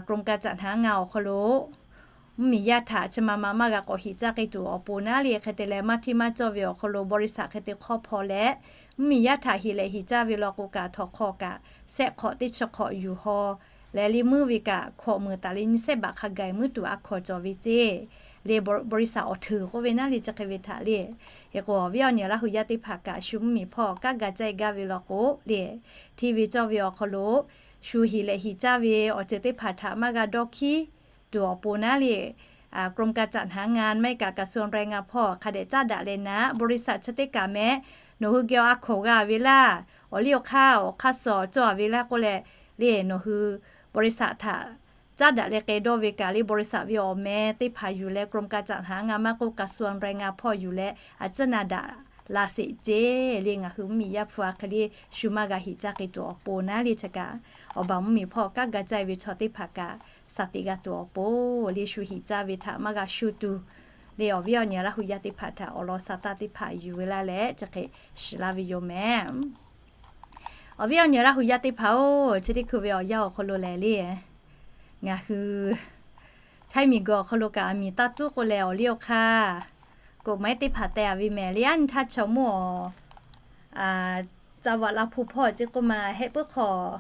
กรมการจัดหางาน awˬ hk'aw lo mvuhˇmiˬ yaˇ htaꞈ chi ma ma maˇ g'a k'awꞈ hiˍ caˇ k'ai tuˬ awˬ pon naˉ le. Hk'e te leh maˇ hteˇ maˇ cawˇ ve awˬ hk'aw lo บริษัท hk'e te hk'awˇ hpaw leh mvuhˇmiˬ yaˇ htaꞈ hiˍ leh hiˍ caˇ ve law k'o kaꞈ htawnˍ hk'aw kaꞈ shehˆ hk'awꞈ teˇ chi hk'awꞈ yuˬ haw leh le meuˇ ve kaꞈ hkawꞈ meunˍ taˍ leh nyiˇ shehˉ baꞈ hk'a gaˬ meuˇ tuˬ a hkawˍ cawˬ ve ceˇ le. บริษัท awˬ hteunˍ k'oˆ ve naˉ le chi hk'e ve htaꞈ le. Hk'e k'o awˬ viˉ awˬ nyi Laˇ hu yaˇ teˇ hpaˍ kaꞈ shu mvuhˇmiˬ hpawˇ kanˉ ga caˇ gaˇ ve law k'o le, hteˇ ve cawˇ ve awˬ hk'aw lo shu hiˍ leh hiˍ caˇ ve awˬ ceuˬ teˇ hpaˍ htaꞈ maˇ g'a dawˇ hkiˉ tuˬ awˬ pon naˉ le. กรมการจัดหางาน maˇ heˆ kaꞈ กระทรวงแรงงาน hpawˇ hk'a dehꞈ caˉ daꞈ leh naˉ บริษัท chi teˇ kaꞈ mehˍ, nawˬ hui geh a hkawˍ g'a ve laˇ, awˬ liˇ awˬ hk'aˇ awˬ hk'aˇ suh cawˇ a ve laˇ k'oˆ leh le, nawˬ hui บริษัท htaꞈ caˉ daꞈ leh k'ai dawˇ ve kaꞈ le บริษัท ve awˬ meh teˇ hpaˍ yuˬ leh กรมการจัดหางาน maˇ k'oˆ กระทรวงแรงงาน hpawˇ yuˬ leh a ciˉ na daꞈ la sheˍ ceˇ le. Ngaˬ hui mvuhˇmiˬ yaˇ hpu a hk'e le shu maˇ g'a hiˍ caˇ k'ai tuˬ awˬ pon naˉ le chi kaꞈ, awˬ baˬ mvuhˇmiˬ hpawˇ kanˉ ga caˇ ve chaw teˇ hpaˍ kaꞈ shaˍ tiꞈ g'a tuˬ awˬ pon le, shu hiˍ caˇ ve htaꞈ maˇ g'a shu tuˬ Le awˬ viˉ awˬ nyi Laˇ hu yaˇ teˇ hpaˍ htaꞈ awˬ lawn sa taˇ teˇ hpaˍ yuˬ ve laˇ leh chi hk'e shiˍ laˇ ve yoˬ mehˍ. Awˬ viˉ awˬ nyi Laˇ hu yaˇ teˇ hpaˍ-oˬ, chi teˇ hkui ve awˬ yanˇ awˬ hk'aw lo lehˬ le, ngaˬ hui Htaiˇ miˬguiˬ awˬ hk'aw lo kaꞈ aˬ miˍ taˇ tuˉ k'oˆ leh awˬ liˇ awˬ hk'aˇ กฎหมาย teˇ hpaˍ teh-a ve mehˍ le. Aˉ nyi htaˇ chaw mawˇ awˬ ca vaꞈ la hpu hpawˇ ceˇ k'oˆ ma hehˆ puiˉ hk'aw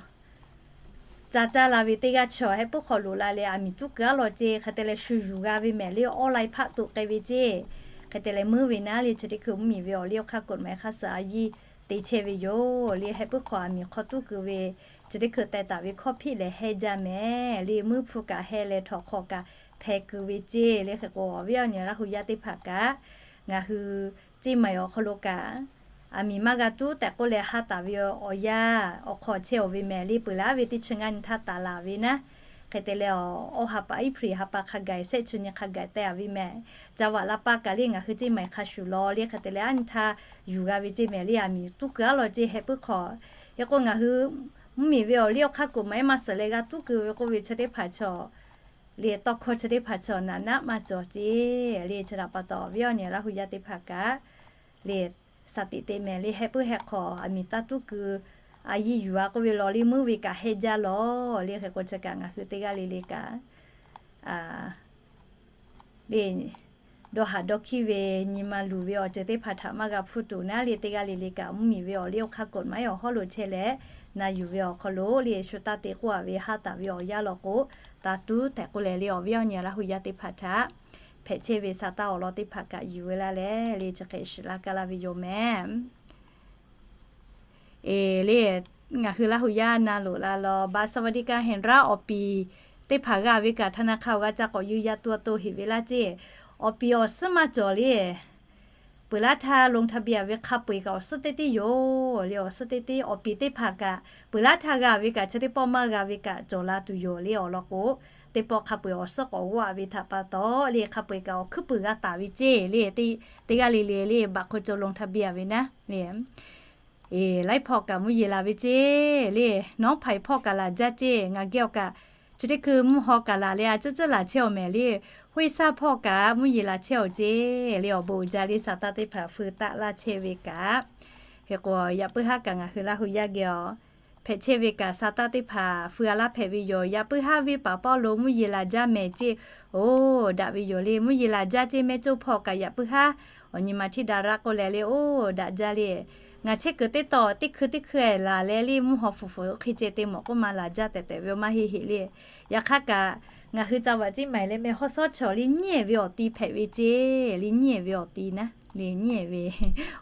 ca caˇ la ve teˇ g'aˇ chaw hehˆ puiˉ hk'aw loꞈ la leh aˬ miˍ tuˉ keu-a law ceˇ hk'e te leh shu yuˬ g'a ve mehˍ le. Awˉ lai hpaˆ toꞈ k'ai ve ceˇ hk'e te leh meuˇ ve naˉ le, chi teˇ hkui mvuhˇmiˬ ve awˬ liˇ awˬ hk'aˇ กฎหมาย hk'a suh a yiˇ te chehˇ ve yoˬ le. Hehˆ puiˉ hk'aw aˬ miˍ hk'aw tuˉ keu ve chi teˇ hkui teh taˍ ve hkawˇ hpiˆ lehˬ heh jaˇ mehˍ le. Meuˇ hpu kaꞈ heh leh htawnˍ hk'aw kaꞈ hpeh keu ve ceˇ le. Hk'e k'o awˬ viˉ awˬ nyi Laˇ hu yaˇ teˇ hpaˍ kaꞈ ngaˬ hui ceˇ maiˬ awˬ hk'aw lo kaꞈ aˬ miˍ maˇ g'a tuˉ tehꞈ k'oˆ leh ha taˍ ve awˬ yanˇ awˬ hk'aw chehˇ-oˬ ve mehˍ le. Peuˬ laˇ ve teˇ chi ngaˇ nyi htaˇ taˍ laˬ ve naˉ hk'e te leh awˬ, awˬ ha pa April ha pa hk'a gaˬ shehˆ chi nyi hk'a gaˬ teh-a ve mehˍ. Ca vaꞈ la pa kaꞈ le ngaˬ hui ceˇ maiˬ hk'a shuˍ law le hk'e te leh aˉ nyi htaˇ yuˬ g'a ve ceˇ mehˍ le. Aˬ miˍ tuˉ keu-a law ceˇ hehˆ puiˉ hk'aw. Hk'e k'o ngaˬ hui mvuhˇmiˬ ve awˬ liˇ awˬ hk'aˇ กฎหมาย maˇ suhˍ leh g'a tuˉ keu ve k'oˆ ve chi teˇ hpaˍ chaw le tawˇ hkawˇ chi teˇ hpaˍ chaw naꞈ naˆ maˇ cawˬ ceˇ le. Chi htaꞈ pa taw awˬ viˉ awˬ nyi Laˇ hu yaˇ teˇ hpaˍ kaꞈ le sa tiꞈ te mehˍ le. Hehˆ puiˉ hehˆ hk'aw aˬ miˍ taˇ tuˉ keu a yiˇ yuˬ-a k'oˆ ve law le meuˇ ve kaꞈ heh jaˇ law le. Hk'e k'o chi kaꞈ ngaˬ hui teˇ g'aˇ le le kaꞈ le dawˇ haˍ dawˇ hkiˇ ve nyi ma luˬ ve awˬ ceuˬ teˇ hpaˍ htaꞈ maˇ g'a hpuˇ tuˬ naˉ le. Teˇ g'aˇ le le kaꞈ mvuhˇmiˬ ve awˬ liˇ awˬ hk'aˇ กฎหมาย awˬ hawˉ lo chehˇ leh na yuˬ ve awˬ hk'aw lo le shu taˇ te k'oˆ-a ve ha taˍ ve awˬ yanˇ law k'o, taˇ tuˉ tehꞈ k'oˆ leh le awˬ viˉ awˬ nyi Laˇ hu yaˇ teˇ hpaˍ htaꞈ hpehꞈ chehˇ ve sa taˇ awˬ lawn teˇ hpaˍ kaꞈ yuˬ ve laˇ leh le chi hk'e shiˍ laˇ kaˇ laˇ ve yoˬ mehˍ. Eˬ le, ngaˬ hui Laˇ hu yaˇ na loꞈ la law บัตรสวัสดิการแห่งรัฐ awˬ piˍ teˇ hpaˍ g'a ve kaꞈ ธนาคาร awˬ g'a ca k'awꞈ yuˬ yaˇ to to heꞈ ve laˇ ceˇ. Awˬ piˍ awˬ suhˉ maˇ cawˬ le. Peuˬ laˇ htaˇ ลงทะเบียน ve hk'a peu-eˬ kaꞈ awˬ suhˉ teˇ teˇ yoˬ le. Awˬ suhˉ teˇ teˇ awˬ piˍ teˇ hpaˍ kaꞈ peuˬ laˇ htaˇ g'a ve kaꞈ chi teˇ pawˆ maˇ g'a ve kaꞈ cawˬ la tuˬ yoˬ le. Awˬ lawn k'o, teˇ pawˆ hk'a peu-eˬ awˬ suhˉ k'awꞈ g'aw-a ve htaꞈ pa taw le hk'a peu-eˬ kaꞈ awˬ hkuiˉ puiˍ g'a taˍ ve ceˇ le. Teˇ g'aˇ le le le บัตรคนจน ลงทะเบียน ve naˉ le eˬ, laiˉ hpawˇ kaꞈ mvuhˇ yeˬ laˬ ve ceˇ le. Nawˉ hpaiˍ hpawˇ kaꞈ laˬ jaˇ ceˇ. Ngaˬ geh awˬ kaꞈ chi teˇ hkui mvuhˇ haw kaꞈ laˬ leh a ciˉ ciˉ laˬ chehˇ-aˬ mehˍ le. Hoˇ iˉ saˇ hpawˇ kaꞈ mvuhˇ yeˬ laˬ chehˇ-aˬ ceˇ le. Awˬ bon uiˍ jaˇ le. Sa taˇ teˇ hpaˍ feu taˆ laˇ chehˇ ve kaꞈ, hk'e k'o yaꞈ puiˉ haˉ kaꞈ ngaˬ hui Laˇ hu yaˇ geh awˬ hpehꞈ chehˇ ve kaꞈ sa taˇ teˇ hpaˍ feu a laˇ hpehꞈ ve yoˬ. Yaꞈ puiˉ haˉ venˇ paˍ pawˆ lo mvuhˇ yeˬ laˬ jaˇ mehˍ ceˇ. Oˇ, daꞈ ve yoˬ le. Mvuhˇ yeˬ laˬ jaˇ ceˇ. Mehˆ coˇ hpawˇ kaꞈ yaꞈ puiˉ haˉ awˬ nyi ma htiˇ daꞈ raˆ k'oˆ leh le, oˇ, daꞈ jaˇ le. Ngaˬ chehˇ kuiˬ teˇ taw teˇ hkui teˇ hkui-eˬ laˬ leh le mvuhˇ haw fuˍ fuˍ hk'e ceh te mawˬ k'oˆ ma laˬ jaˇ tehꞈ tehꞈ ve maˇ heˆ heˆ le. Yaꞈ hk'aˇ kaꞈ ngaˬ hui ca vaꞈ ceˇ maiˬ leh meh hawˉ sawˉ chaw le nyiˉ-ehˍ ve awˬ ti hpehꞈ ve ceˇ le. Nyiˉ-ehˍ ve awˬ ti naˉ le, nyiˉ-ehˍ ve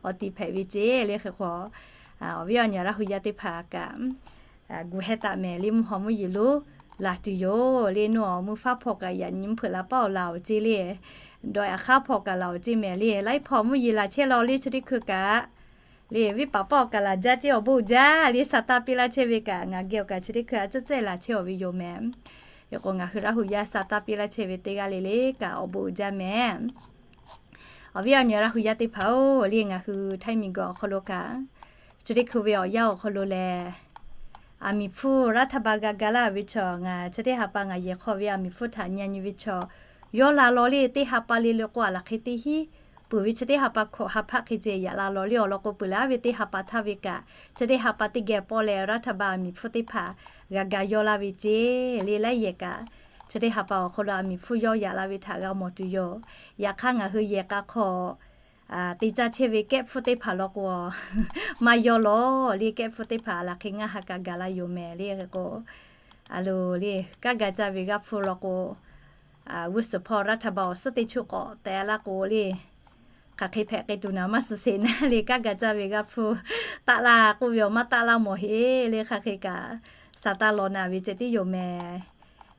awˬ ti hpehꞈ ve ceˇ le. Hk'e k'o awˬ viˉ awˬ nyi Laˇ hu yaˇ teˇ hpaˍ kaꞈ gu heh taˍ mehˍ le. Mvuhˇ haw mvuhˇ yeˬ lonˉ laˬ tuˬ yoˬ le. Nawˬ mvuhˇ faˉ hpawˇ kaꞈ yaꞈ nyi mvuhˇ hpeuꞈ la pawˆ laˬ-oˬ ceˇ le. Dawˬ yaꞈ hk'aˇ hpawˇ kaꞈ laˬ-oˬ ceˇ mehˍ le. Laiˉ hpawˇ mvuhˇ yeˬ laˬ chehˇ law le. Chi teˇ hkui kaꞈ le venˇ paˍ pawˆ kaꞈ laˬ jaˇ ceˇ. Awˬ bon uiˍ jaˇ le. Sa taˇ piˇ laˇ chehˇ ve kaꞈ ngaˬ geh awˬ kaꞈ chi teˇ hkui a ciˉ ciˉ laˬ chehˇ-aˬ ve yoˬ mehˍ. Hk'e k'o ngaˬ hui Laˇ hu yaˇ sa taˇ piˇ laˇ chehˇ ve teˇ g'aˇ le le kaꞈ awˬ bon uiˍ jaˇ mehˍ. Awˬ viˉ awˬ nyi Laˇ hu yaˇ teˇ hpaˍ-oˬ le, ngaˬ hui Htaiˇ miˬguiˬ awˬ hk'aw lo kaꞈ chi teˇ hkui ve awˬ yanˇ awˬ hk'aw lo lehˬ, aˬ miˍ hpfuhˇ รัฐบาล g'a ga laˇ ve chaw, ngaˬ chi teˇ ha pa ngaˬ yehˬ hk'aw ve aˬ miˍ hpfuhˇ htaꞈ nyi nyi ve chaw yawˇ la law le. Teˇ ha pa le le k'o a laˬ hk'e teˇ hinˉ peuˬ ve chi teˇ ha pa hkawꞈ ha hpaˆ hk'e ceh yaꞈ la law le. Awˬ lawn k'o peuˬ laˇ ve teˇ ha pa htaˇ ve kaꞈ chi teˇ ha pa teˇ geh pawˆ leh รัฐบาล aˬ miˍ hpfuhˇ teˇ hpaˍ g'a ga yawˇ laˇ ve ceˇ le. Laiˉ yehˬ kaꞈ chi teˇ ha pa awˬ hk'aw lo aˬ miˍ hpfuhˇ yawˇ yaꞈ la ve htaꞈ g'a mawˬ tuˬ yoˬ. Yaꞈ hk'aˇ ngaˬ hui yehˬ k'a hk'aw te caˇ chehˇ ve kehˉ hpfuhˇ teˇ hpaˍ law k'o, maˇ yawˇ law le. Kehˉ hpfuhˇ teˇ hpaˍ a laˬ hk'e ngaˇ ha kaꞈ gaˬ la yoˬ mehˍ le. Hk'e k'o a loˬ le, kanˉ ga caˇ ve g'aˇ hpfuhˇ law k'o, g'uˇ suhˍ hpawˇ รัฐบาล awˬ suhˉ teˇ chuˇ k'awꞈ teh laˇ k'o le, hk'aˬ hk'e hpehꞈ k'ai tuˬ naˍ maˇ suh sheˍ naˉ le. Kanˉ ga caˇ ve g'aˇ hpfuhˇ taˆ laˇ k'oˆ ve awˬ maˇ taˆ laˇ mawˬ heˆ le. Hk'aˬ hk'e kaꞈ sa taˇ law naˍ ve ceh tiˉ yoˬ mehˍ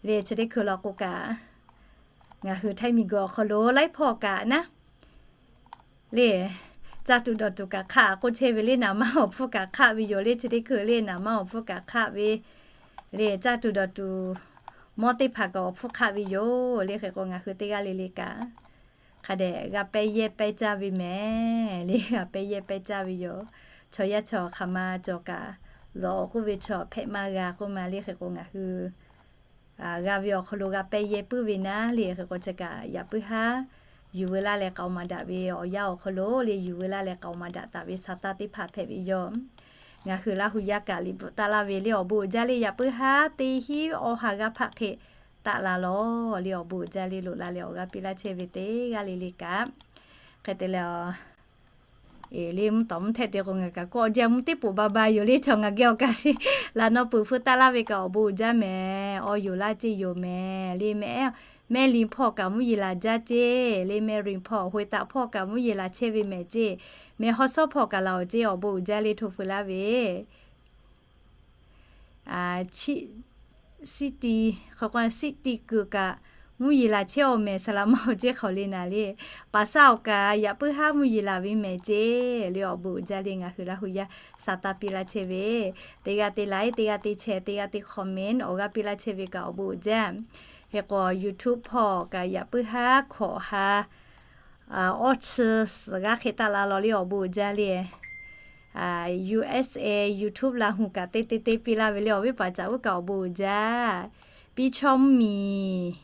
le. Chi teˇ hkui law k'o kaꞈ ngaˬ hui Htaiˇ miˬguiˬ awˬ hk'aw lo laiˉ hpawˇ kaꞈ naˉ le, caˇ tuˬ dawˬ tuˬ kaꞈ hk'aˆ k'oˆ chehˇ ve le. Naˍ maˇ awˬ hpfuhˇ kaꞈ hk'aˆ ve yoˬ le. Chi teˇ hkui le naˍ maˇ awˬ hpfuhˇ kaꞈ hk'aˆ ve le, caˇ tuˬ dawˬ tuˬ mawˇ teˇ hpaˍ kaꞈ awˬ hpfuhˇ hk'aˆ ve yoˬ le. Hk'e k'o ngaˬ hui teˇ g'aˇ le le kaꞈ hk'a dehꞈ g'a pehˇ yehˇ pehˇ caˇ ve mehˍ le. G'a pehˇ yehˇ pehˇ caˇ ve yoˬ. Chaw yaˇ chaw hk'aˬ ma cawˬ kaꞈ lawˬ k'oˆ ve chaw hpehꞈ maˇ g'a k'oˆ ma le. Hk'e k'o ngaˬ hui g'a ve awˬ hk'aw lo g'a pehˇ yehˇ puiˉ ve naˉ le. Hk'e k'o chi kaꞈ yaꞈ puiˉ haˉ yuˬ veu laˇ leh k'aoˍ maˍ daꞈ ve awˬ yanˇ awˬ hk'aw lo le, yuˬ veu laˇ leh k'aoˍ maˍ daꞈ taˍ ve sa taˇ teˇ hpaˍ hpehꞈ ve yoˬ. Ngaˬ hui Laˇ hu yaˇ kaꞈ liꞈ bvuhꞈ taˍ laˇ ve le awˬ bon uiˍ jaˇ le, yaꞈ puiˉ haˉ teˇ hinˉ awˬ ha g'aˇ hpaˆ hk'e taˆ la lawˬ le awˬ bon uiˍ jaˇ le, loꞈ la leh awˬ g'aˇ piˇ laˇ chehˇ ve teˇ g'aˇ le le kaꞈ. Hk'e te leh, le mvuhˇ tawˍ mvuhˇ htehˆ te k'o ngaˬ kaꞈ kawˆ jaˇ mvuhˇ teˇ poˍ ba ba yoˬ le, chaw ngaˬ geh awˬ kaꞈ le, laꞈ naw peuˬ hpfuh taˆ laˇ ve kaꞈ awˬ bon uiˍ jaˇ mehˍ, awˬ yoˬ laˇ ceˇ yoˬ mehˍ le mehˍ. Mehˇ liˇ hpawˇ kaꞈ mvuhˇ yeˬ laˬ jaˇ ceˇ le, mehˇ liˇ hpawˇ, Hoˍ taꞈ hpawˇ kaꞈ mvuhˇ yeˬ laˬ chehˇ ve mehˍ ceˇ, mehˍ haw sawˉ hpawˇ kaꞈ laˬ awˬ ceˇ awˬ bon uiˍ jaˇ le hto feu laˇ ve City, City kuiˬ kaꞈ mvuhˇ yeˬ laˬ chehˇ awˬ mehˍ, saˍ laꞈ maˇ awˬ ceˇ hk'aˬ le naˍ le. Paˍ saˉ awˬ kaꞈ yaꞈ puiˉ haˉ mvuhˇ yeˬ laˬ ve mehˍ ceˇ le awˬ bon uiˍ jaˇ le, ngaˬ hui Laˇ hu yaˇ sa taˇ piˇ laˇ chehˇ ve, teˇ g'aˇ te like, teˇ g'aˇ te share, teˇ g'aˇ te comment awˬ g'aˇ piˇ laˇ chehˇ ve kaꞈ awˬ bon uiˍ jaˇ. Hk'e k'o YouTube hpawˇ kaꞈ yaꞈ puiˉ haˉ hkawꞈ ha awˇ chi suhˍ g'aˇ hk'e taˆ la lawˬ le awˬ bon uiˍ jaˇ le. U S A YouTube Laˇ hu kaꞈ teˇ teˇ teˇ piˇ laˇ ve le awˬ viˉ paˍ caꞈ uˉ kaꞈ awˬ bon uiˍ jaˇ. Piˇ chawˇ mvuhˇ miˬ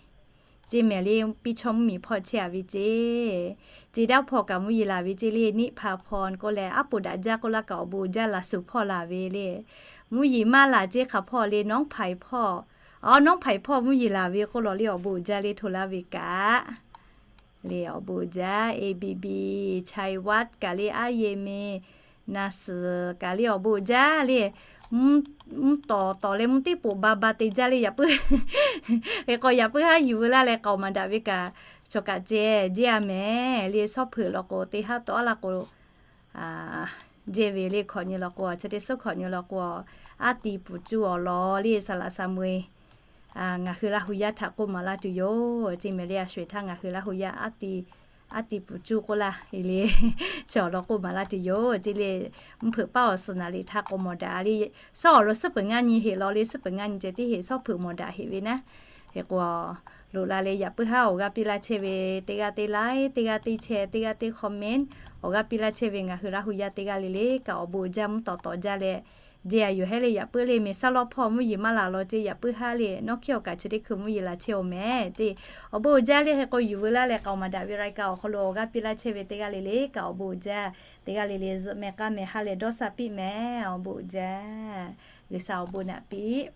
ceˇ mehˍ le, piˇ chawˇ mvuhˇ miˬ hpawˇ chehˇ a ve ceˇ, ceˇ daˇ hpawˇ kaꞈ mvuhˇ yeˬ laˬ ve ceˇ le, niˆ hpaˍ hpawˇ k'oˆ leh aˉ poˍ daꞈ jaˇ k'oˆ laˇ kaꞈ awˬ bon uiˍ jaˇ, laˬ suhˍ hpawˇ laˬ ve le. Mvuhˇ yeˬ maˇ laˬ ceˇ hk'aˬ hpawˇ le, nawˉ hpaiˍ hpawˇ, awˬ nawˉ hpaiˍ hpawˇ mvuhˇ yeˬ laˬ ve k'oˆ lawˬ le awˬ bon uiˍ jaˇ le hto laˇ ve kaꞈ le awˬ bon uiˍ jaˇ. A B B, Chai Wat kaꞈ le, aˉ ye me, naˍ suhˍ kaꞈ le awˬ bon uiˍ jaˇ le. Mvuhˇ tawˍ tawˍ leh mvuhˇ teˇ poˍ ba ba te jaˇ le yaꞈ puiˉ. Hk'e k'o yaꞈ puiˉ haˉ yuˬ veu laˇ leh k'aoˍ maˍ daꞈ ve kaꞈ, chaw kaꞈ ceh jehˇ a mehˍ le, shawˉ hpeuꞈ law k'o teˇ haˉ tawˍ a laˇ k'o, jehˇ ve le hkawꞈ nyi law k'o, chi teˇ suhˉ hkawꞈ nyi law k'o, aˉ ti puˍ cuˇ awˬ lawn le saˍ laꞈ saˍ mui ngaˬ hui Laˇ hu yaˇ htaꞈ k'oˆ maˍ laˇ tuˬ yoˬ ceˇ mehˍ le. A sho eˬ htaˇ ngaˬ hui Laˇ hu yaˇ aˉ ti puˍ cuˇ k'oˆ laˇ le, chi awˬ lawn k'oˆ maˍ laˇ tuˬ yoˬ ceˇ le. Mvuhˇ hpeuꞈ paˇ awˬ suhˍ naˍ riˍ htaˇ k'awꞈ mawˬ daꞈ le. Shawˉ awˬ lo suhˉ peuˬ ngaˇ nyi heˆ law le, suhˉ peuˬ ngaˇ nyi ceh tiˉ heˆ, shawˉ hpeuꞈ mawˬ daꞈ heˆ ve naˉ. Hk'e k'o, loꞈ la leh yaꞈ puiˉ haˉ awˬ g'aˇ piˇ laˇ chehˇ ve teˇ g'aˇ te like, teˇ g'aˇ te share, teˇ g'aˇ te comment awˬ g'aˇ piˇ laˇ chehˇ ve ngaˬ hui Laˇ hu yaˇ teˇ g'aˇ le le kaꞈ awˬ bon uiˍ jaˇ, mvuhˇ tawˍ tawˍ jaˇ leh jehˇ a yoˬ hehˉ le. Yaꞈ puiˉ le mehˍ saˉ lawˇ hpawˇ mvuhˇ yeˬ maˇ laˬ law ceˇ yaꞈ puiˉ haˉ le, nawˉ hkiˇ awˬ kaꞈ chi teˇ hkui mvuhˇ yeˬ laˬ chehˇ awˬ mehˍ ceˇ awˬ bon uiˍ jaˇ le. Hk'e k'o yuˬ veu laˇ leh k'aoˍ maˍ daꞈ ve รายการ awˬ hk'aw lo awˬ g'aˇ piˇ laˇ chehˇ ve teˇ g'aˇ le le kaꞈ awˬ bon uiˍ jaˇ. Teˇ g'aˇ le le zuhꞈ mehˍ k'aˇ mehˍ ha lehˬ dawˇ sha piˇ mehˍ awˬ bon uiˍ jaˇ. G'uiˬsha awˬ bon naꞈ piˇ